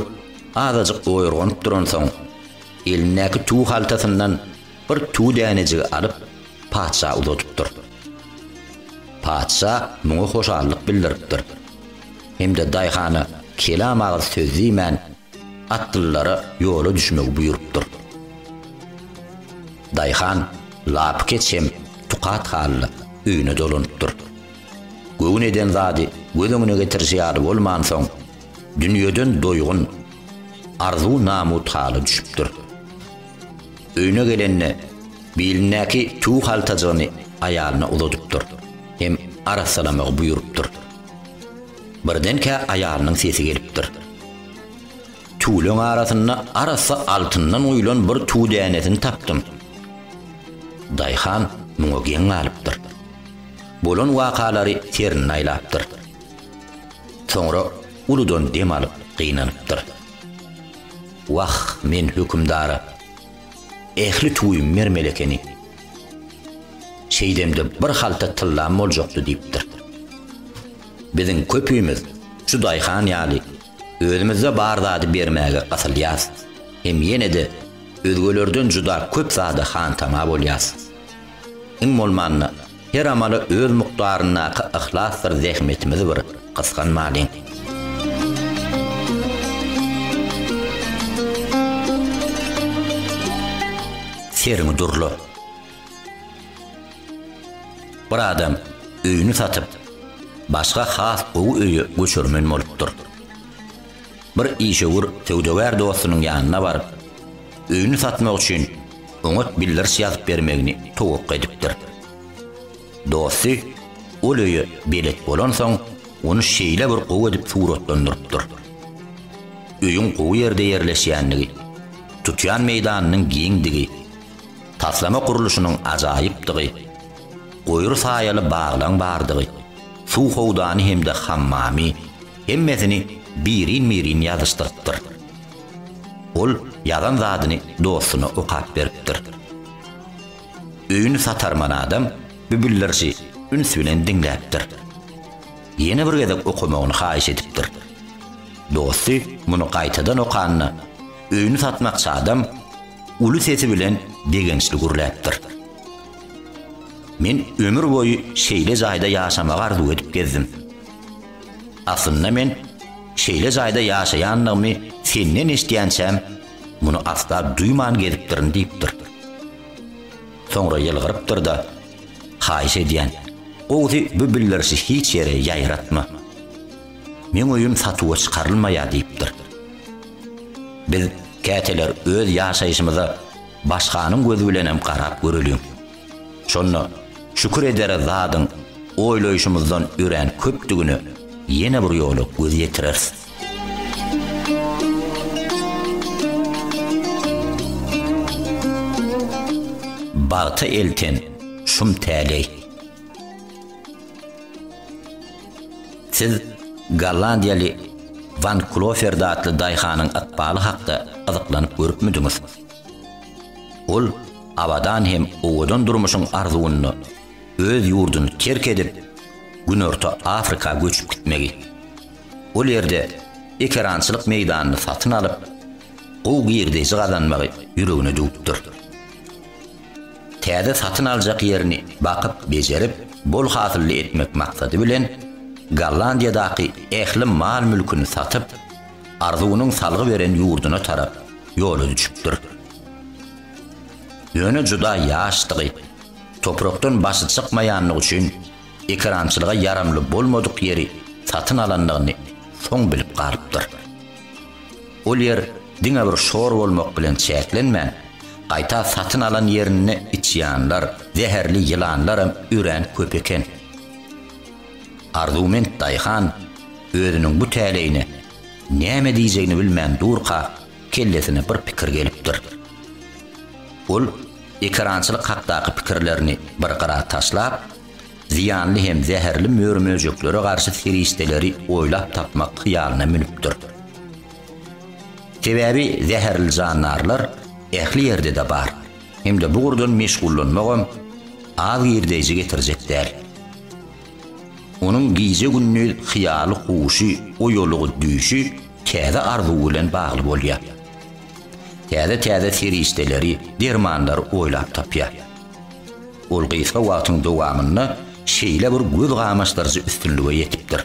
azajyk oýurganyp duransoň, elindäki tüwi haltasyndan bir tüwi dänejigi alyp, patyşa uzadypdyr. Patyşa muňa hoşallyk bildiripdir hem-de daýhana kelam agyz söz diýmän, atlylara ýola düşmegi buýrupdyr. Daýhan lapykeç hem tukat halda öýüne dolanypdyr. Göwün eden zady göz öňüne getirişi ýaly bolmansoň, dünýeden doýgun, arzuw namut hala düşüpdir. Öýüne gelende, bilindäki tüwi haltajygyny aýalyna uzadypdyr hem arassalamagy buýrupdyr. Birdenkä aýalynyň sesi gelipdir. Tüwüleň arasynda arassa altyndan guýlan bir tüwi dänesini tapdym. Daýhan muňa geň galypdyr. Bolan wakalary serinde aýlapdyr. Soňra uludan dem alyp gynanypdyr. Wah, men hökümdara ähli tüwimi bermeli ekeni. Şeýdemde bir halta tyllam boljakdy diýipdir. Biziň köpümiz şu daýhan ýaly özümizde bar zady bermäge gysylýas hem ýene-de özgelerden juda köp zada hantama bolýas. Iň bolmanda her amala öz mukdaryndaky yhlasdyr zähmetimizi bir gysganmalyň. Seriňi durla. Bir adam öýüni satyp, başga has gowy öýe göçermen bolupdyr. Bir işewür söwdagär dostunyň ýanyna baryp, öýüni satmak üçin oňat bildiriş ýazyp bermegini towakga edipdir. Dosty ol öýe belet bolansoň, ony şeýle bir gowy edip suratlandyrypdyr. Öýüň gowy ýerde ýerleşýändigi, tutýan meýdanynyň giňdigi, taslama gurluşynyň ajaýypdygy, goýry saýaly baglaň bardygy. suw howdany hem-de hammamy, hemmesini birin-birin ýazyşdyrypdyr. Ol ýazan zadyny dostuna okap beripdir. Öýüni satarman adam bu bildirişi üns bilen diňläpdir. Ýene bir gezek okamagyny haýyş edipdir. Dosty muny gaýtadan okanda, öýüni satmakçy adam uly sesi bilen begençli gürläpdir. Men ömür boýy şeýle jaýda ýaşamagy arzuw edip gezdim. Aslynda men şeýle jaýda ýaşaýandygymy senden eşidýänçäm, muny asla duýman gezipdirin diýipdir. Soňra ýylgyrypdyr-da, Haýyş edýän, gowusy bu bildirişi hiç ýere ýaýratma. Meň öýüm satuwa çykarylmaýar diýipdir. Biz käteler öz ýaşaýşymyza başganyň gözi bilenem garap göreliň. Şonda şükür edere zadyň oýlaýşymyzdan örän köpdügine ýene bir ýola göz ýetireris. Bagta elten şum täleý. Siz gollandiýaly Wan Kloferd atly daýhanyň ykbaly hakda gyzyklanyp görüpmidiňiz? Ol abadan hem owadan durmuşyň arzuwynda öz ýurduny terk edip, Günorta Afrika göçüp gitmegi, ol ýerde ekerançylyk meýdanyny satyn alyp, gowy girdeji gazanmagy ýüregine düwüpdir. Täze satyn aljak ýerini bakyp, bejerip, bol hasylly etmek maksady bilen, Gollandiýadaky ähli mal-mülküni satyp, arzuwynyň salgy beren ýurduna tarap ýola düşüpdir. Ýöne juda ýaşdygy, toprakdan başy çykmaýanlygy üçin ekerançylyga ýaramly bolmadyk ýeri satyn alandygyny soň bilip galypdyr. Ol ýer diňe bir şor bolmak bilen çäklenmän, gaýta satyn alan ýerinde içýanlar, zäherli ýylanlaram örän köp eken. Arzuwment daýhan özüniň bu täleýine näme diýjegini bilmän durka kellesine bir pikir gelipdir. Ol ekerançylyk hakdaky pikirlerini bir gyra taşlap, zyýanly hem zäherli mör-möjeklere garşy serişdeleri oýlap tapmak hyýalyna münüpdir. Sebäbi zäherli jandarlar ähli ýerde-de bar hem-de bu ugurdan meşgullanmagam az girdeýji getirjek däl. Onuň gije-gündiz hyýaly-huşy, oýalygy-düýşi täze arzuw bilen bagly bolýar. Täze-täze serişdeleri, dermanlary oýlap tapýar. Ol gysga wagtyň dowamynda şeýle bir göz gamaşdyryjy üstünlige ýetipdir.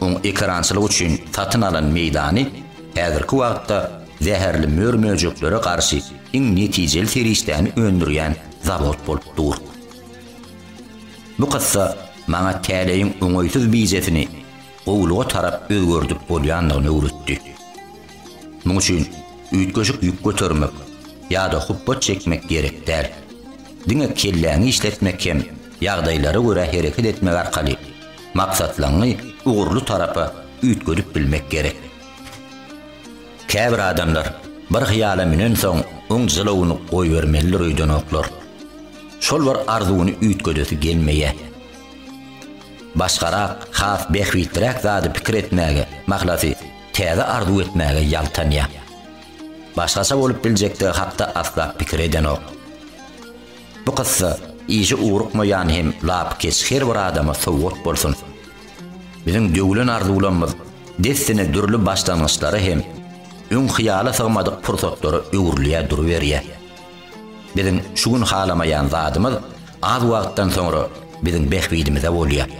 Oň ekerançylyk üçin satyn alan meýdany häzirki wagtda zäherli mör-möjeklere garşy iň netijeli serişdäni öndürýän zawod bolup dur. Bu kyssa maňa täleýiň oňaýsyz bijesini gowulyga tarap özgerdip bolýandygyny öwretdi. Muň üçin üýtgeşik ýük götermek ýa-da hupbat çekmek gerek däl. Diňe kelläňi işletmek hem ýagdaýlara görä hereket etmek arkaly maksatlaňy ugurly tarapa üýtgedip bilmek gerek. Käbir adamlar bir hyýala münensoň oň jylawyny goýbermelidir öýdenoklar. Şol bir arzuwyny üýtgedesi gelmeýär. Başgarak, has bähbitliräk zady pikir etmäge, mahlasy, täze arzuw etmäge ýaltanýar. Başgaça bolup biljekdigi hakda asla pikir edenok. Bu kyssa işe ugrukmaýan hem lapykeç her bir adama sowgat bolsun. Biziň döwlen arzuwlarymyz dessine dürli başlangyçlara hem öň hyýala sygmadyk pursatlara öwrülýär duruberýär. Biziň şu gün halamaýan zadymyz az wagtdan soňra biziň bähbidimize bolýar.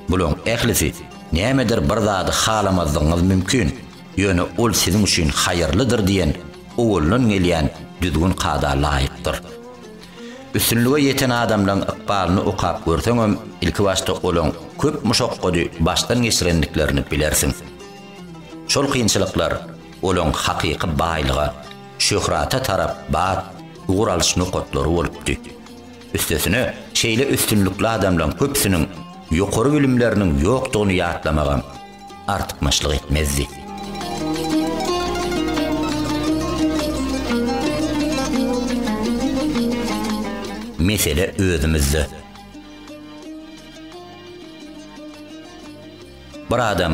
Bulaň ählisi nämedir bir zady halamazlygyňyz mümkin, ýöne ol siziň üçin haýyrlydyr diýen owaldan gelýän düzgün-kada laýykdyr. Üstünlige ýeten adamlaň ykbalyny okap görseňem, ilkibaşda olaň köp muşakgady başdan geçirendiklerini bilersiň. Şol kynçylyklar olaň hakyky baýlyga, şöhrata tarap bat, ugur alyş nokatlary bolupdy. Üstesine, şeýle üstünlikli adamlaň köpüsiniň ýokary bilimleriniň ýokdugyny ýatlamagam artykmaçlyk etmezdi. Mesele özümizde. Bir adam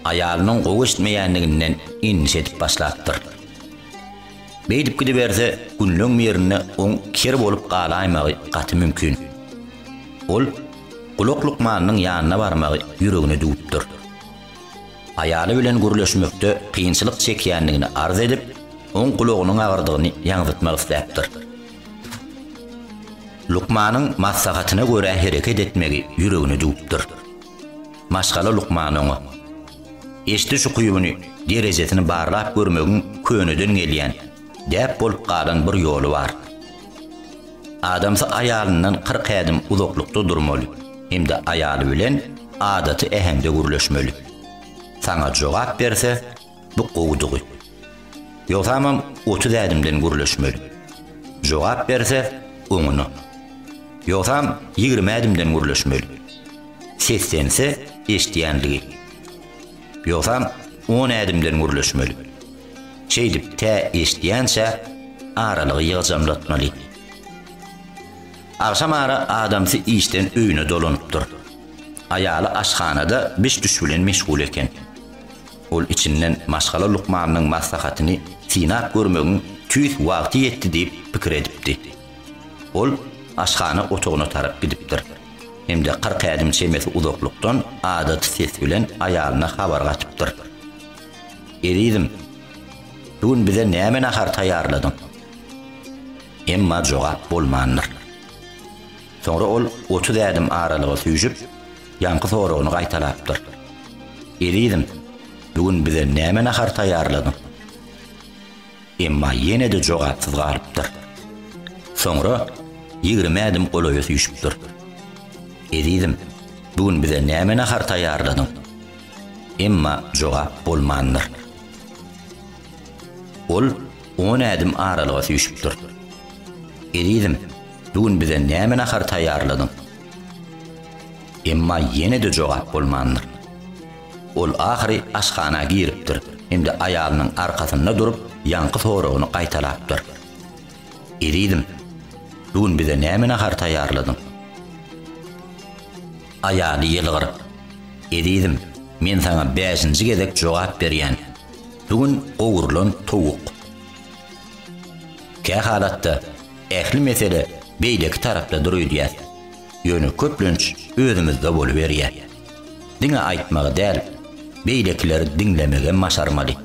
aýalynyň gowy eşitmeýändiginden endişe edip başlapdyr. Beýdip gidiberse, günleň birinde oň ker bolup galaýmagy gaty mümkin. Ol gulak lukmanynyň ýanyna barmagy ýüregine düwüpdir. Aýaly bilen gürleşmekde kynçylyk çekýändigini arz edip, oň gulagynyň agyrdygyny ýaňzytmak isläpdir. Lukmanyň maslahatyna görä hereket etmegi ýüregine düwüpdir. Maşgala lukmany oňa, Eşdiş ukybyny, derejesini barlap görmegiň köneden gelýän, däp bolup galan bir ýoly bar. Adamsy aýalyndan 40 ädim uzaklykda durmaly hem-de aýaly bilen adaty äheňde gürleşmeli. Saňa jogap berse, bu gowudygy. Ýogsamam 30 ädimden gürleşmeli. Jogap berse, oňuna. Ýogsam 20 ädimden gürleşmeli. Seslense, eşidýänligi. Ýogsam on ädimden gürleşmeli. Şeýdip tä eşidýänçä aralygy ýygjamlatmaly. Agşam ara adamsy işden öýüne dolanypdyr. Aýaly aşhanada biş-düş bilen meşgul eken. Ol içinden maşgala lukmanynyň maslahatyny synap görmegiň tüýs wagty ýetdi diýip pikir edipdi. Ol aşhana otagyna tarap gidipdir hem-de 40 ädim çemesi uzaklykdan adaty ses bilen aýalyna habar gatypdyr. Ezizim, bu gün bize näme nahar taýýarladyň? Emma jogap bolmandyr. Soňra ol 30 ädim aralyga süýşüp, ýaňky soragyny gaýtalapdyr. Ezizim, bu gün bize näme nahar taýýarladyň? Emma ýene-de jogapsyz galypdyr. Soňra 20 ädim golaýa süýşüpdir. Ezizim, bu gün bize näme nahar taýýarladyň? Emma jogap bolmandyr. Ol on ädim aralyga süýşüpdir. Ezizim, bu gün bize näme nahar taýýarladyň? Emma ýene-de jogap bolmandyr. Ol ahyry aşhana giripdir hem-de aýalynyň arkasynda durup, ýaňky soragyny gaýtalapdyr. Ezizim, bu gün bize näme nahar taýýarladyň? Aýaly ýylgyryp, Ezizim, men saňa bäşinji gezek jogap berýän, bu gün gowrulan towuk. Kä halatda ähli mesele beýleki tarapdadyr öýdýäs. Ýöne köplenç özümizde boluberýär. Diňe aýtmagy däl, beýlekileri diňlemegem başarmaly.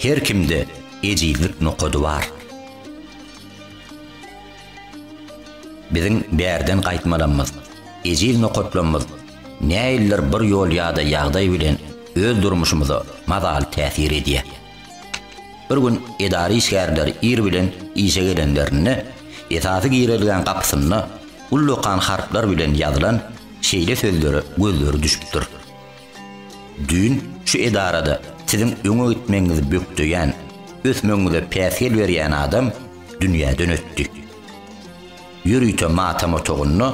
Her kimde ejizlik nokady bar. Biziň bärden gaýtmalamyz, ejiz nokatlamyz nähilidir bir ýol ýa-da ýagdaý bilen öz durmuşymyza mazaly täsir edýär. Bir gün edara işgärleri ir bilen işe gelenlerinde, esasy girelgäň gapysynda ullakan harplar bilen ýazylan şeýle sözlere gözleri düşüpdir. Düýn şu edarada siziň öňe gitmegiňizi bökdeýän, ösmegiňize päsgel berýän adam dünýäden ötdi. Ýörite matam otagynda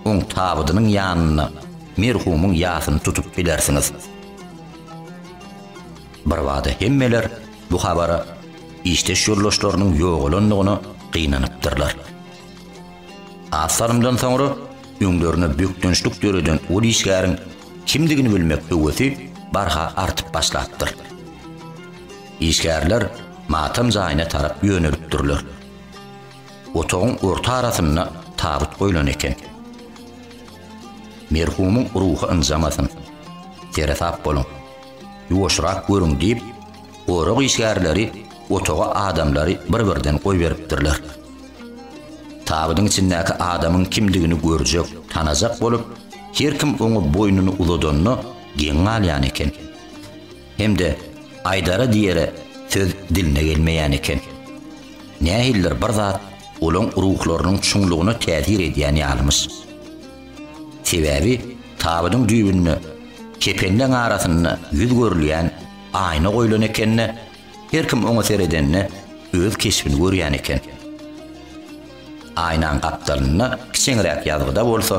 oň tabydynyň ýanynda merhumyň ýasyny tutup bilersiňiz. Birbada hemmeler bu habara işdeş ýoldaşlarynyň ýogalandygyna gynanypdyrlar. Az salymdan soňra öňlerine bökdençlik döreden ol işgäriň kimdigini bilmek höwesi barha artyp başlapdyr. Işgärler matam jaýyna tarap ýönelipdirler. Otagyň orta arasynda tabyt goýlan eken. Merhumyň ruhy ynjamasyn. Seresap boluň. Ýuwaşrak görüň diýip, gorag işgärleri otaga adamlary bir-birden goýberipdirler. Tabydyň içindäki adamyň kimdigini görjek, tanajak bolup, her kim oňa boýnuny uzadanda geň galýan eken. Hem-de aýdara-diýere söz diline gelmeýän eken. Nähilidir bir zat olaň ruhlarynyň çuňlugyna täsir edýän ýalymyş. Sebäbi tabydyň düýbünde kepenleň arasynda ýüz görülýän aýna goýlan eken-de, her kim oňa seredende öz keşbini görýän eken. Aýnaň gapdalynda kiçeňräk ýazgyda bolsa,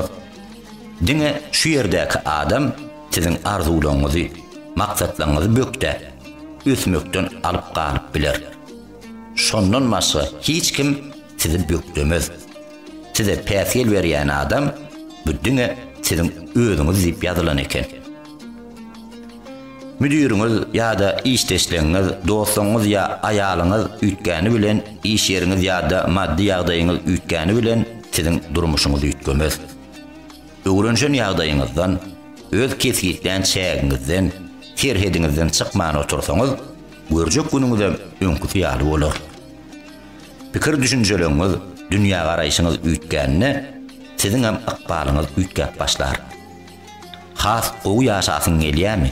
Diňe şu ýerdäki adam siziň arzuwlaryňyzy, maksatlaryňyzy bökdäp, ösmekden alyp galyp biler. Şondan başga hiç kim sizi bökdemez. size päsgel berýän adam bu diňe siziň özüňiz diýip ýazylan eken. Müdiriňiz ýa-da işdeşleňiz, dostuňyz ýa aýalyňyz üýtgäni bilen iş ýeriňiz ýa-da maddy ýagdaýyňyz üýtgäni bilen siziň durmuşyňyz üýtgemez. Öwrenişen ýagdaýyňyzdan, öz kesgitlän çägiňizden, serhediňizden çykman otursaňyz, görjek günüňizem öňküsi ýaly bolar. Pikir-düşünjeleriňiz, dünýägaraýşyňyz üýtgände, siziňem ykbalyňyz üýtgäp başlar. Has gowy ýaşasyň gelýärmi?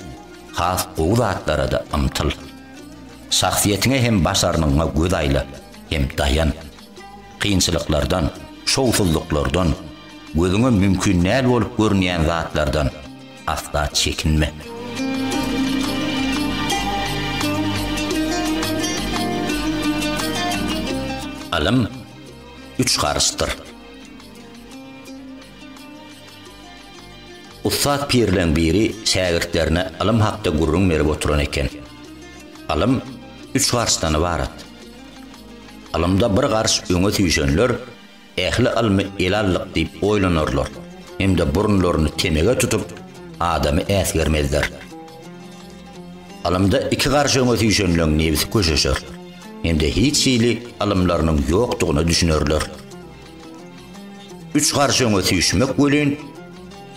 Has gowy zatlara-da ymtyl. Şahsyýetiňe hem başarnygyňa göz aýla hem daýan. Kynçylyklardan, şowsuzlyklardan, gözüňe mümkin däl bolup görünýän zatlardan asla çekinme. Ylym üç garyşdyr. Ussat pirleň biri şägirtlerine ylym hakda gürrüň berip oturan eken. Ylym üç garyşdan ybarat. Ylymda bir garyş öňe süýşenler ähli ylmy ele aldyk diýip oýlanarlar hem-de burunlaryny temege tutup, adamy äsgermezler. Ylymda iki garyş öňe süýşenleň nebsi köşeşer hem-de hiç hili ylymlarynyň ýokdugyna düşünerler. Üç garyş öňe süýşmek welin,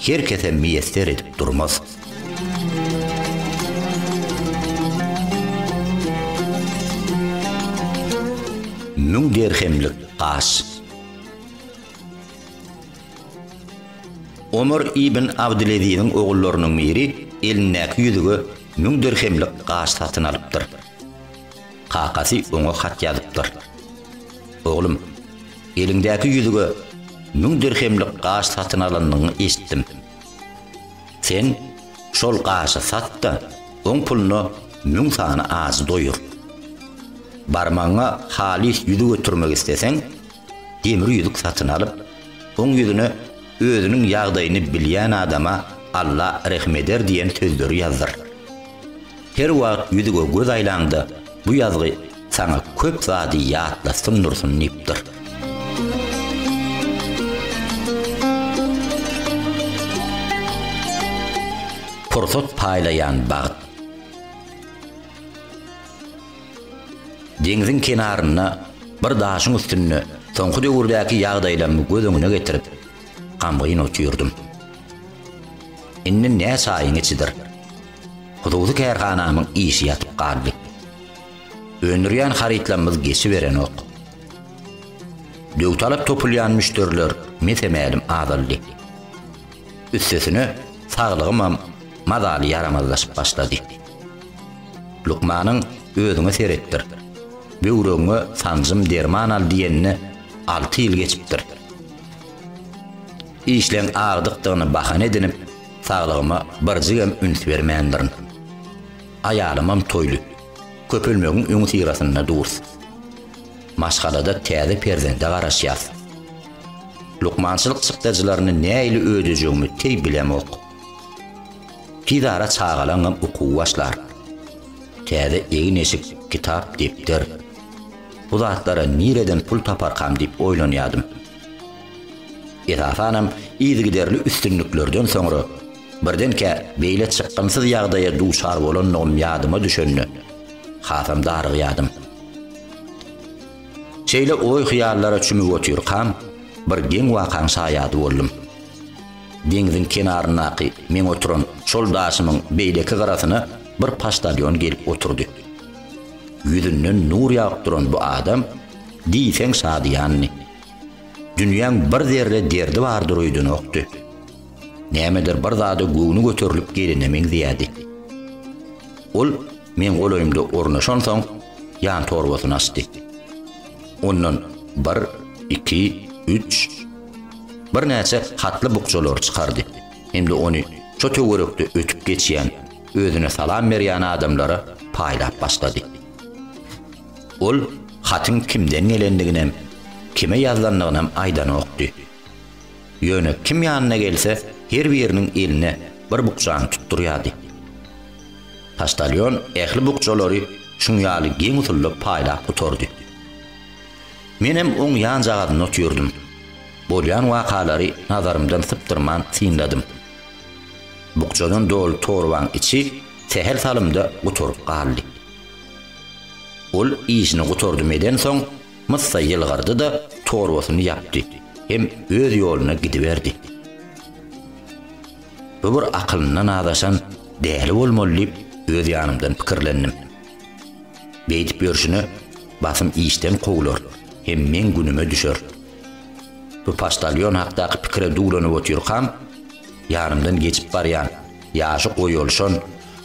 her kese miýesser edip durmaz. Müň derhemlik gaş. Omar ibn Abdyleziziň ogullarynyň biri elindäki ýüzüge müň dirhemlik gaş satyn alypdyr. Kakasy oňa hat ýazypdyr. Oglum, eliňdäki ýüzüge müň dirhemlik gaş satyn alanyňy eşitdim. Sen şol gaşy sat-da, oň puluna müň sany ajy doýur. Barmagyňa halys ýüzük ötürmek isleseň, demir ýüzük satyn alyp, oň ýüzüne Özüniň ýagdaýyny bilýän adama Alla rehim eder diýen sözleri ýazdyr. Her wagt ýüzüge göz aýlaňda bu ýazgy saňa köp zady ýatlatsyn dursun diýipdir. Pursat paýlaýan bagt. Deňziň kenarynda bir daşyň üstünde soňky döwürdäki ýagdaýlarymy göz öňüne getirip, gamgyn otyrdym. Indi näçe aýyň içidir. Hususy kärhanamyň işi ýatyp galdy. Öndürýän harytlarymyz geçiberenok. Döwtalap topulýan müşderiler mese-mälim azaldy. Üstesine, saglygymam mazaly ýaramazlaşyp başlady. Lukmanyň özüňe seretdir, böwregiňe sanjym derman al diýenine alty ýyl geçipdir. Işleň agdykdygyny bahana edinip, saglygyma birjigem üns bermändirin. Aýalymam toýly, köpelmegiň öňüsyrasynda durus. Maşgalada täze perzende garaşýas. Lukmançylyk çykdajylaryny nähili ödejegimi teý bilemok. Tizara çagalaňam okuwy başlar. Täze egin-eşik, kitap, depder. Bu zatlara nireden pul taparkam diýip oýlanýadym. Esasanam yzygiderli üstünliklerden soňra birdenkä beýle çykgynsyz ýagdaýa duçar bolandygym ýadyma düşende, hasam darygýadym. Şeýle oý-hyýallara çümüp otyrkam, bir geň wakaň şaýady boldum. Deňziň kenaryndaky meň oturan şol daşymyň beýleki gyrasyna bir poçtalýon gelip oturdy. Ýüzünden nur ýagyp duran bu adam diýseň şadyýandy. Dünýäň bir zerre derdi bardyr öýdenokdy. Nämedir bir zada göwni göterilip gelene meňzeýärdi. Ol meň golaýymda ornaşansoň, ýan torbasyny açdy. Ondan bir, iki, üç, birnäçe hatly bukjalary çykardy hem-de ony şo töwerekde ötüp geçýän, özüne salam berýän adamlara paýlap başlady. Ol hatyň kimden gelendiginem, kime ýazylandygynam aýdanokdy. Ýöne kim ýanyna gelse, her biriniň eline bir bukjany tutdurýardy. Poçtalýon ähli bukjalary şuň ýaly geň usulda paýlap gutardy. Menem oň ýanjagazynda otyrdym. Bolýan wakalary nazarymdan sypdyrman synladym. Bukjadan doly torbaň içi sähel salymda gutaryp galdy. Ol işini gutardym edensoň, myssa ýylgyrdy-da, torbasyny ýapdy hem öz ýoluna gidiberdi. Bu bir akylyndan azaşan däli bolmaly diýip, öz ýanymdan pikirlendim. Beýdip ýörşüne basym işden kowlar hem meň günüme düşer. Bu poçtalýon hakdaky pikire duwlanyp otyrkam, ýanymdan geçip barýan, ýaşy goýalyşan,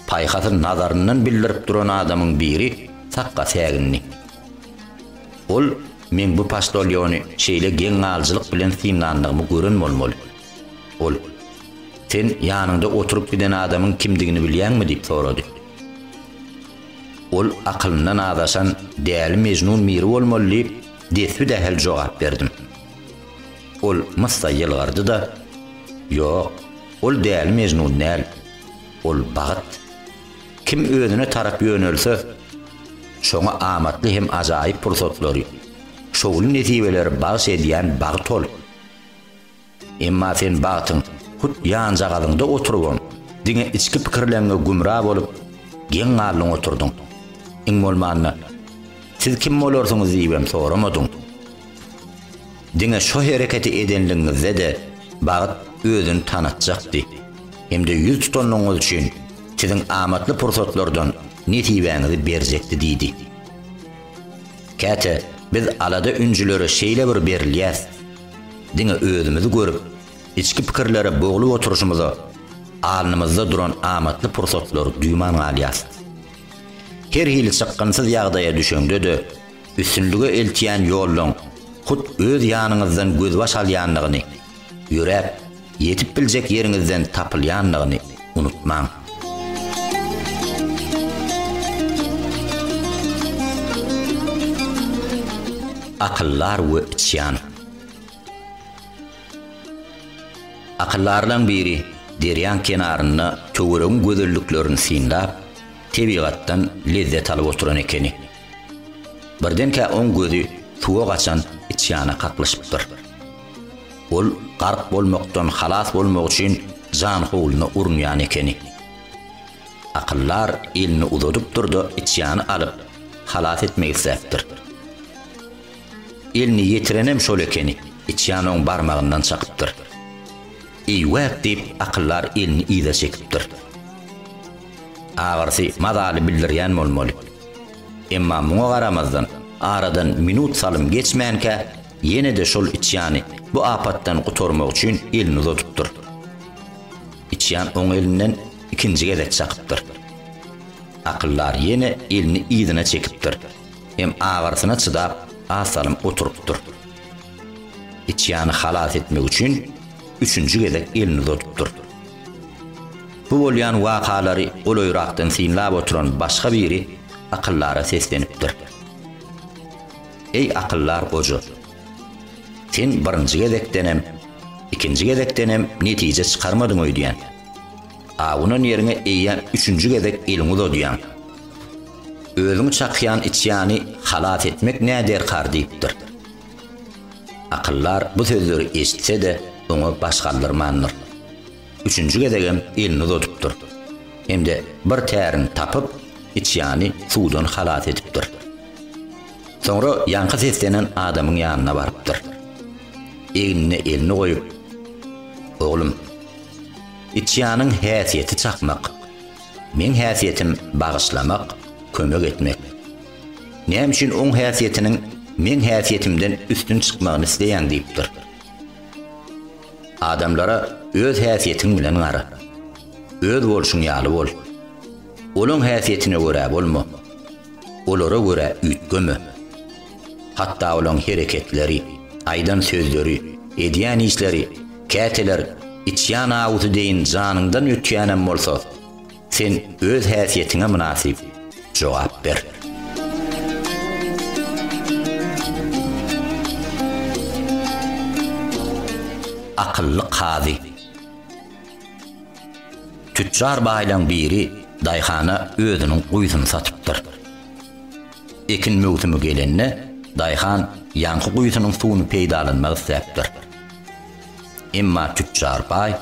paýhasy nazaryndan bildirip duran adamyň biri sakga sägindi. Ol meň bu poçtalýony şeýle geň galyjylyk bilen synlandygymy gören bolmaly. Ol, Sen ýanyňda oturyp giden adamyň kimdigini bilýäňmi diýip sorady. Ol akylyndan azaşan däli mejnun biri bolmaly diýip, desbi-dähel jogap berdim. Ol myssa ýylgyrdy-da, Ýok, ol däli mejnun däl. Ol bagt. Kim özüne tarap ýönelse, şoňa amatly hem ajaýyp pursatlary, şowly nesibeleri bagş edýän bagt ol. Emma sen bagtyň hut ýanjagazyňda oturybam, diňe içki pikirleňňe gümra bolup, geň galdyň oturdyň. Iň bolmanda, Siz kim bolarsyňyz diýibem soramadyň. Diňe şo hereketi edenligiňizde-de bagt özüni tanatjakdy hem-de ýüz tutanlygyňyz üçin siziň amatly pursatlardan nesibäňizi berjekdi diýdi. Käte biz alada-ünjülere şeýle bir berilýäs, Diňe özümizi görüp, içki pikirlere boglup oturyşymyza, alnymyzda duran amatly pursatlary duýman galýas. Her hili çykgynsyz ýagdaýa düşeňde-de, üstünlige eltýän ýollaň hut öz ýanyňyzdan gözbaş alýandygyny, ýöräp, ýetip biljek ýeriňizden tapylýandygyny unutmaň. Akyldar we içýan. Akyldarlaň biri derýaň kenarynda töweregiň gözelliklerini synlap, tebigatdan lezzet alyp oturan ekeni. Birdenkä oň gözi suwa gaçan içýana kaklyşypdyr. Ol gark bolmakdan halas bolmak üçin janhowluna urunýan ekeni. Akyldar elini uzadypdyr-da içýany alyp, halas etmek isläpdir. Elini ýetirenem şol ekeni, içýan oň barmagyndan çakypdyr. Eýwäk diýip, akyldar elini yza çekipdir. Agyrysy mazaly bildirýän bolmaly. Emma muňa garamazdan, aradan minut salym geçmänkä, ýene-de şol içýany bu apatdan gutarmak üçin elini uzadypdyr. Içýan oň elinden ikinji gezek çakypdyr. Akyldar ýene elini yzyna çekipdir. Hem agyrysyna çydap, az salym oturypdyr. Içýany halas etmek üçin üçünji gezek elini uzadypdyr. Bu bolýan wakalary golaýrakdan synlap oturan başga biri akyldara seslenipdir. Eý akyldar goja! Sen birinji gezekdenem, ikinji gezekdenem netije çykarmadyň öýdýän. Awunan ýeriňe eýýäm üçünji gezek eliňi uzadýaň. Özüňi çakýan içýany halas etmek nä derkar diýipdir. Akyldar bu sözleri eşitse-de, oňa baş galdyrmandyr. Üçünji gezegem elini uzadypdyr. Hem-de bir tärini tapyp, içýany suwdan halas edipdir. Soňra ýaňky seslenen adamyň ýanyna barypdyr. Egnine elini goýup, Oglum, içýanyň häsiýeti çakmak. Meň häsiýetim bagyşlamak, kömek etmek. Näme üçin oň häsiýetiniň meň häsiýetimden üstün çykmagyny isleýäň diýipdir. Adamlara öz häsiýetiň bilen gara. Öz bolşuň ýaly bol. Olaň häsiýetine görä bolma. Olara görä üýtgeme. Hatda olaň hereketleri, aýdan sözleri, edýän işleri käteler içýan awusy deýin janyňdan ötýänem bolsa, sen öz häsiýetiňe mynasyp jogap ber. Akylly kazy. Tütjar baýlaň biri daýhana özüniň guýusyny satypdyr. Ekin möwsümi gelende, daýhan ýaňky guýusynyň suwuny peýdalanmak isläpdir. Emma tütjar baý,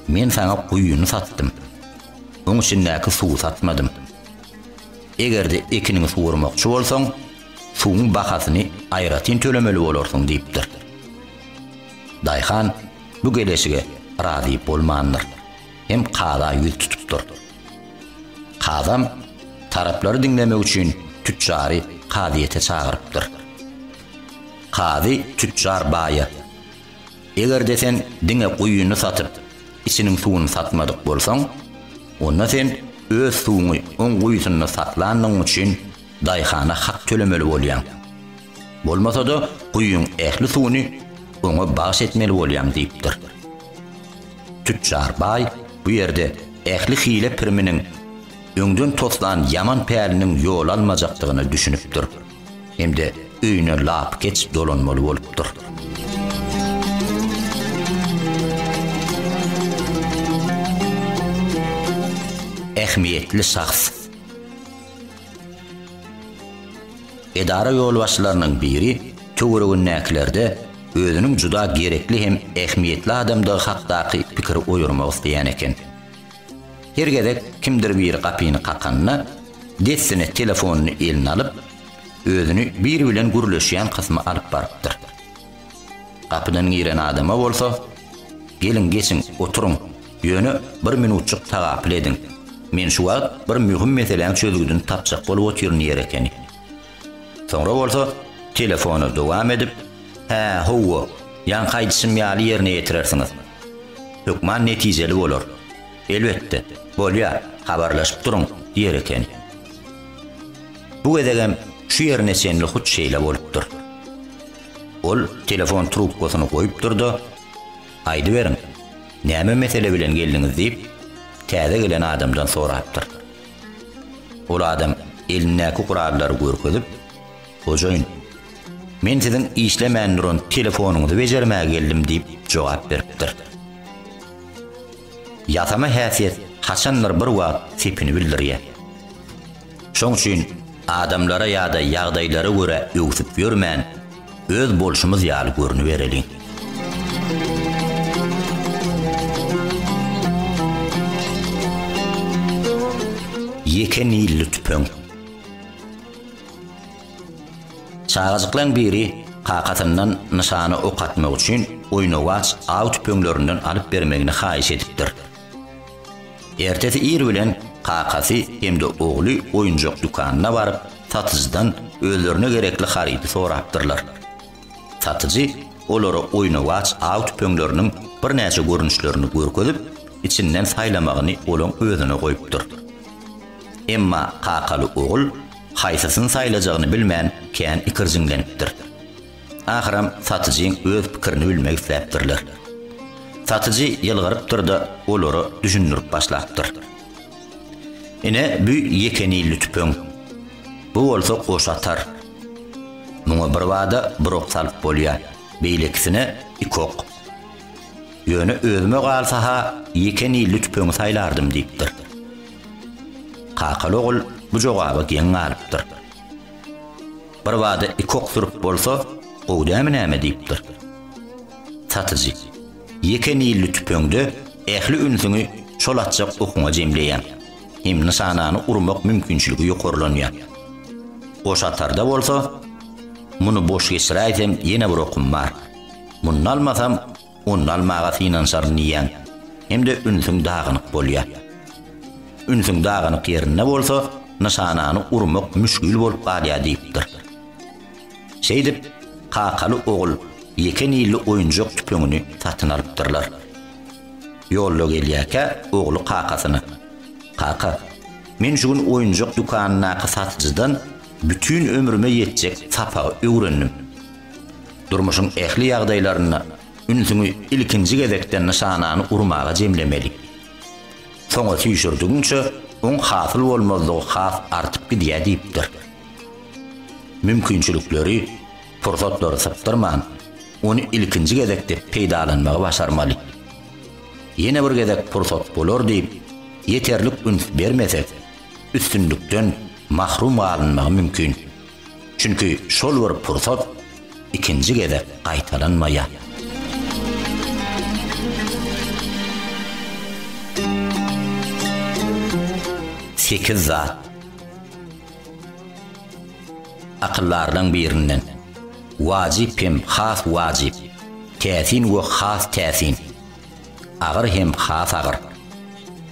Men saňa guýyny satdym. Oň içindäki suwy satmadym. Eger-de ekiniňi suwarmakçy bolsaň, suwuň bahasyny aýratyn tölemeli bolarsyň diýipdir. Daýhan bu geleşige razy bolmandyr hem kaza ýüz tutupdyr. Kazam taraplary diňlemek üçin tütjary kazyýete çagyrypdyr. Kazy tütjar baýa, Eger-de sen diňe guýyny satyp, içiniň suwuny satmadyk bolsaň, onda sen öz suwuňy oň guýusynda saklandygyň üçin daýhana hak tölemeli bolýaň. Bolmasa-da guýyň ähli suwuny oňa bagyş etmeli bolýaň diýipdir. Tütjar baý bu ýerde ähli hile-piriminiň, öňden toslan ýaman päliniň ýol almajakdygyna düşünipdir hem-de öýüne lapykeç dolanmaly bolupdyr. Ähmiýetli şahs. Edara ýolbaşçylarynyň biri töweregindäkilerde özüniň juda gerekli hem ähmiýetli adamdygy hakdaky pikiri oýarmak isleýän eken. Her gezek kimdir biri gapyny kakanda, dessine telefonyny eline alyp, özüni biri bilen gürleşýän kysmy alyp barypdyr. Gapydan giren adama bolsa, Geliň, geçiň, oturyň, ýöne bir minutjyk tagapyl ediň. Men şu wagt bir möhüm meseläň çözgüdini tapjak bolup otyryn diýer ekeni. Soňra bolsa telefona dowam edip, Hä, hawa, ýaňky aýdyşym ýaly ýerine ýetirersiňiz. Hökman netijeli bolar. Elbetde, bolýa, habarlaşyp duruň diýer eken. Bu gezegem şu ýerine çenli hut şeýle bolupdyr. Ol telefon trubkasyny goýupdyr-da, Aýdyberiň, näme mesele bilen geldiňiz diýip, täze gelen adamdan sorapdyr. Ol adam elindäki gurallary görkezip, Hojaýyn, men siziň işlemän duran telefonyňyzy bejermäge geldim diýip jogap beripdir. Ýasama häsiýet haçandyr bir wagt sepini bildirýär. Şoň üçin adamlara ýa-da ýagdaýlara görä öwsüp ýörmän, öz bolşumyz ýaly görnübereliň. Ýeke nilli tüpeň. Çagajyklaň biri kakasyndan nyşana ok atmak üçin oýnawaç aw tüpeňlerinden alyp bermegini haýyş edipdir. Ertesi ir bilen kakasy hem-de ogly oýunjak dükanyna baryp, satyjydan özlerine gerekli harydy sorapdyrlar. Satyjy olara oýnawaç aw tüpeňleriniň birnäçe görnüşlerini görkezip, içinden saýlamagyny olaň özüne goýupdyr. Emma kakaly ogul haýsysyny saýlajagyny bilmän kän ikirjiňlenipdir. Ahyram satyjyň öz pikirini bilmek isläpdirler. Satyjy ýylgyrypdyr-da, olara düşündirip başlapdyr. Ine, bü ýeke nilli tüpeň. Bu bolsa goş atar. Muňa birbada bir ok salyp bolýar, beýlekisine iki ok. Ýöne özüme galsa-ha ýeke nilli tüpeňi saýlardym diýipdir. Kakaly ogul bu jogaba geň galypdyr. Birbada iki ok sürüp bolsa, gowy dämi näme diýipdir. Satyjy, Ýeke nilli tüpeňde ähli ünsüňi şol atjak okuňa jemleýäň. Hem nyşanany urmak mümkinçiligi ýokarlanýar. Goş atarda bolsa, muny boş geçiräýsem ýene bir okum bar. Muny almasam, ony almaga synanyşaryn diýýäň hem-de ünsüň dagynyk bolýar. Ünsüň dagynyk ýerinde bolsa, nyşanany urmak müşgil bolup galýar diýipdir. Şeýdip, kakaly ogul ýeke nilli oýunjak tüpeňini satyn alypdyrlar. Ýolda gelýärkä ogly kakasyna, Kaka, men şu gün oýunjak dükanyndaky satyjydan bütin ömrüme ýetjek sapagy öwrendim. Durmuşyň ähli ýagdaýlarynda ünsüňi ilkinji gezekden nyşanany urmaga jemlemeli. Soňa süýşürdigiňçe oň hasyl bolmazlygy has artyp gidýär diýipdir. Mümkinçilikleri, pursatlary sypdyrman, ony ilkinji gezekde peýdalanmagy başarmaly. Ýene bir gezek pursat bolar diýip, ýeterlik üns bermesek, üstünlikden mahrum galynmagy mümkin. Çünki şol bir pursat ikinji gezek gaýtalanmaýar. Sekiz zat. Akyldarlaň birinden, Wajyp hem has wajyp, täsin we has täsin, agyr hem has agyr,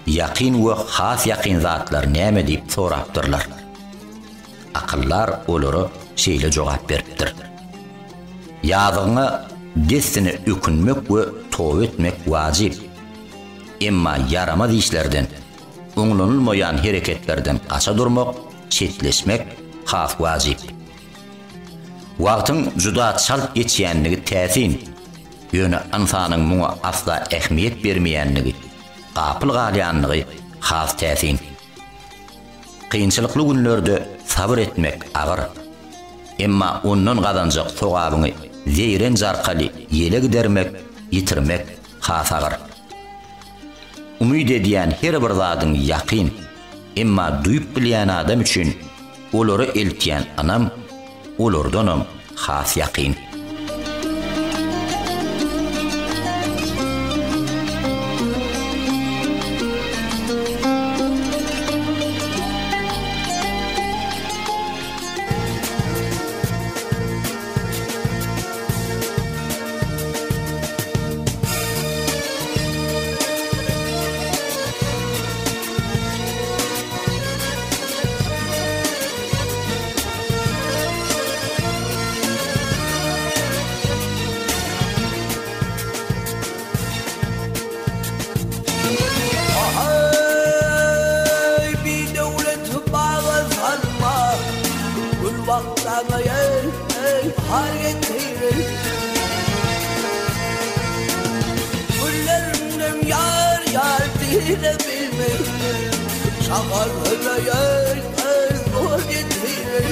ýakyn we has ýakyn zatlar näme diýip sorapdyrlar. Akyldar olara şeýle jogap beripdir. Ýazygyňa dessine ökünmek we toba etmek wajyp. Emma ýaramaz işlerden, oňlanylmaýan hereketlerden gaça durmak, çetleşmek has wajyp. Wagtyň juda çalt geçýänligi täsin, ýöne ynsanyň muňa asla ähmiýet bermeýänligi, gapyl galýanlygy has täsin. Kynçylykly günlerde sabyr etmek agyr. Emma ondan gazanjak sogabyňy zeýrenç arkaly ýele gidermek, ýitirmek has agyr. Umyt edýän her bir zadyň ýakyn, emma duýup bilýän adam üçin olara eltýän ynam olardanam has ýakyn. Ahaý, bidöwlet baga salma, Gül bakjaňa ýel har getirer. Güllerimden ýar ýar diýle bilmez, Şagallara ýel zor getirer.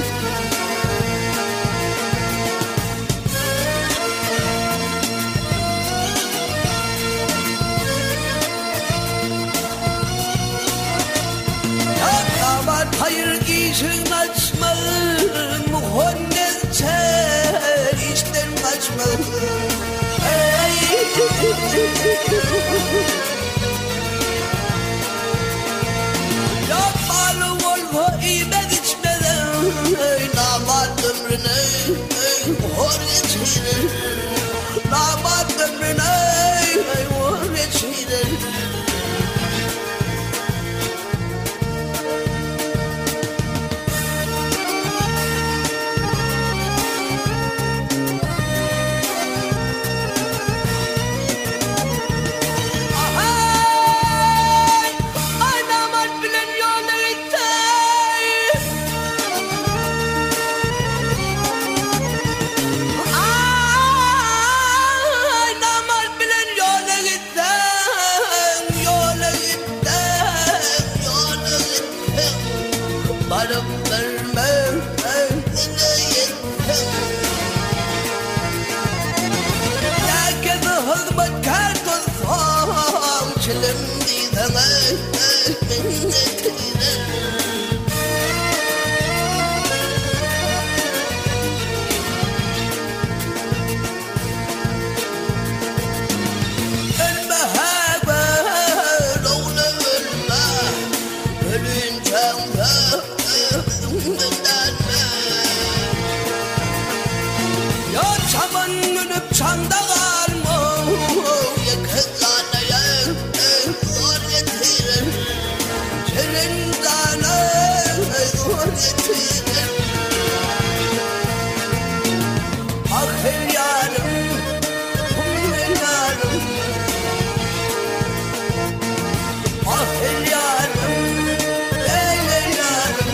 Ýatlama taýyr işigin açmagyn, Muhannesçe işden gaçmagyn. Ýa maly bolsa iýmez içmezem, Namart ömrüni hor geçirer. Namart ömrüni hor geçirer. Ahaý! Aý namart bilen ýola gitseý. Aý namart bilen ýola gitseň, ýola gitseň, ýola gitseň, baryp bir menzile ýetseň. Näkesi hyzmatkär tutsaň, çilim diýseň, minnetine. Ölme häzir, ogla ölme, Ölinçäň özüňden dänme. Ýa çaman münüp çaňda galma, Ýeke danaýa zor getirer. Şirin dana zor getirer. Ah el ýarym, hum el ýarym. Ah el ýarym, eý el ýarym.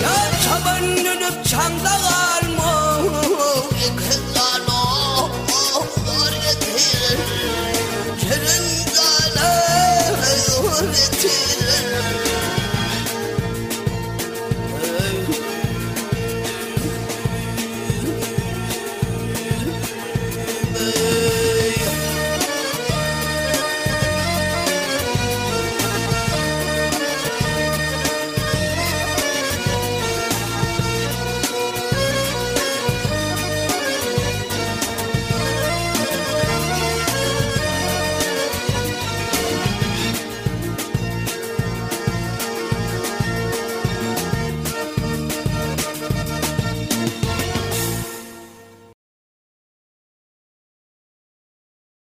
Ýa çaban münüp çaňda.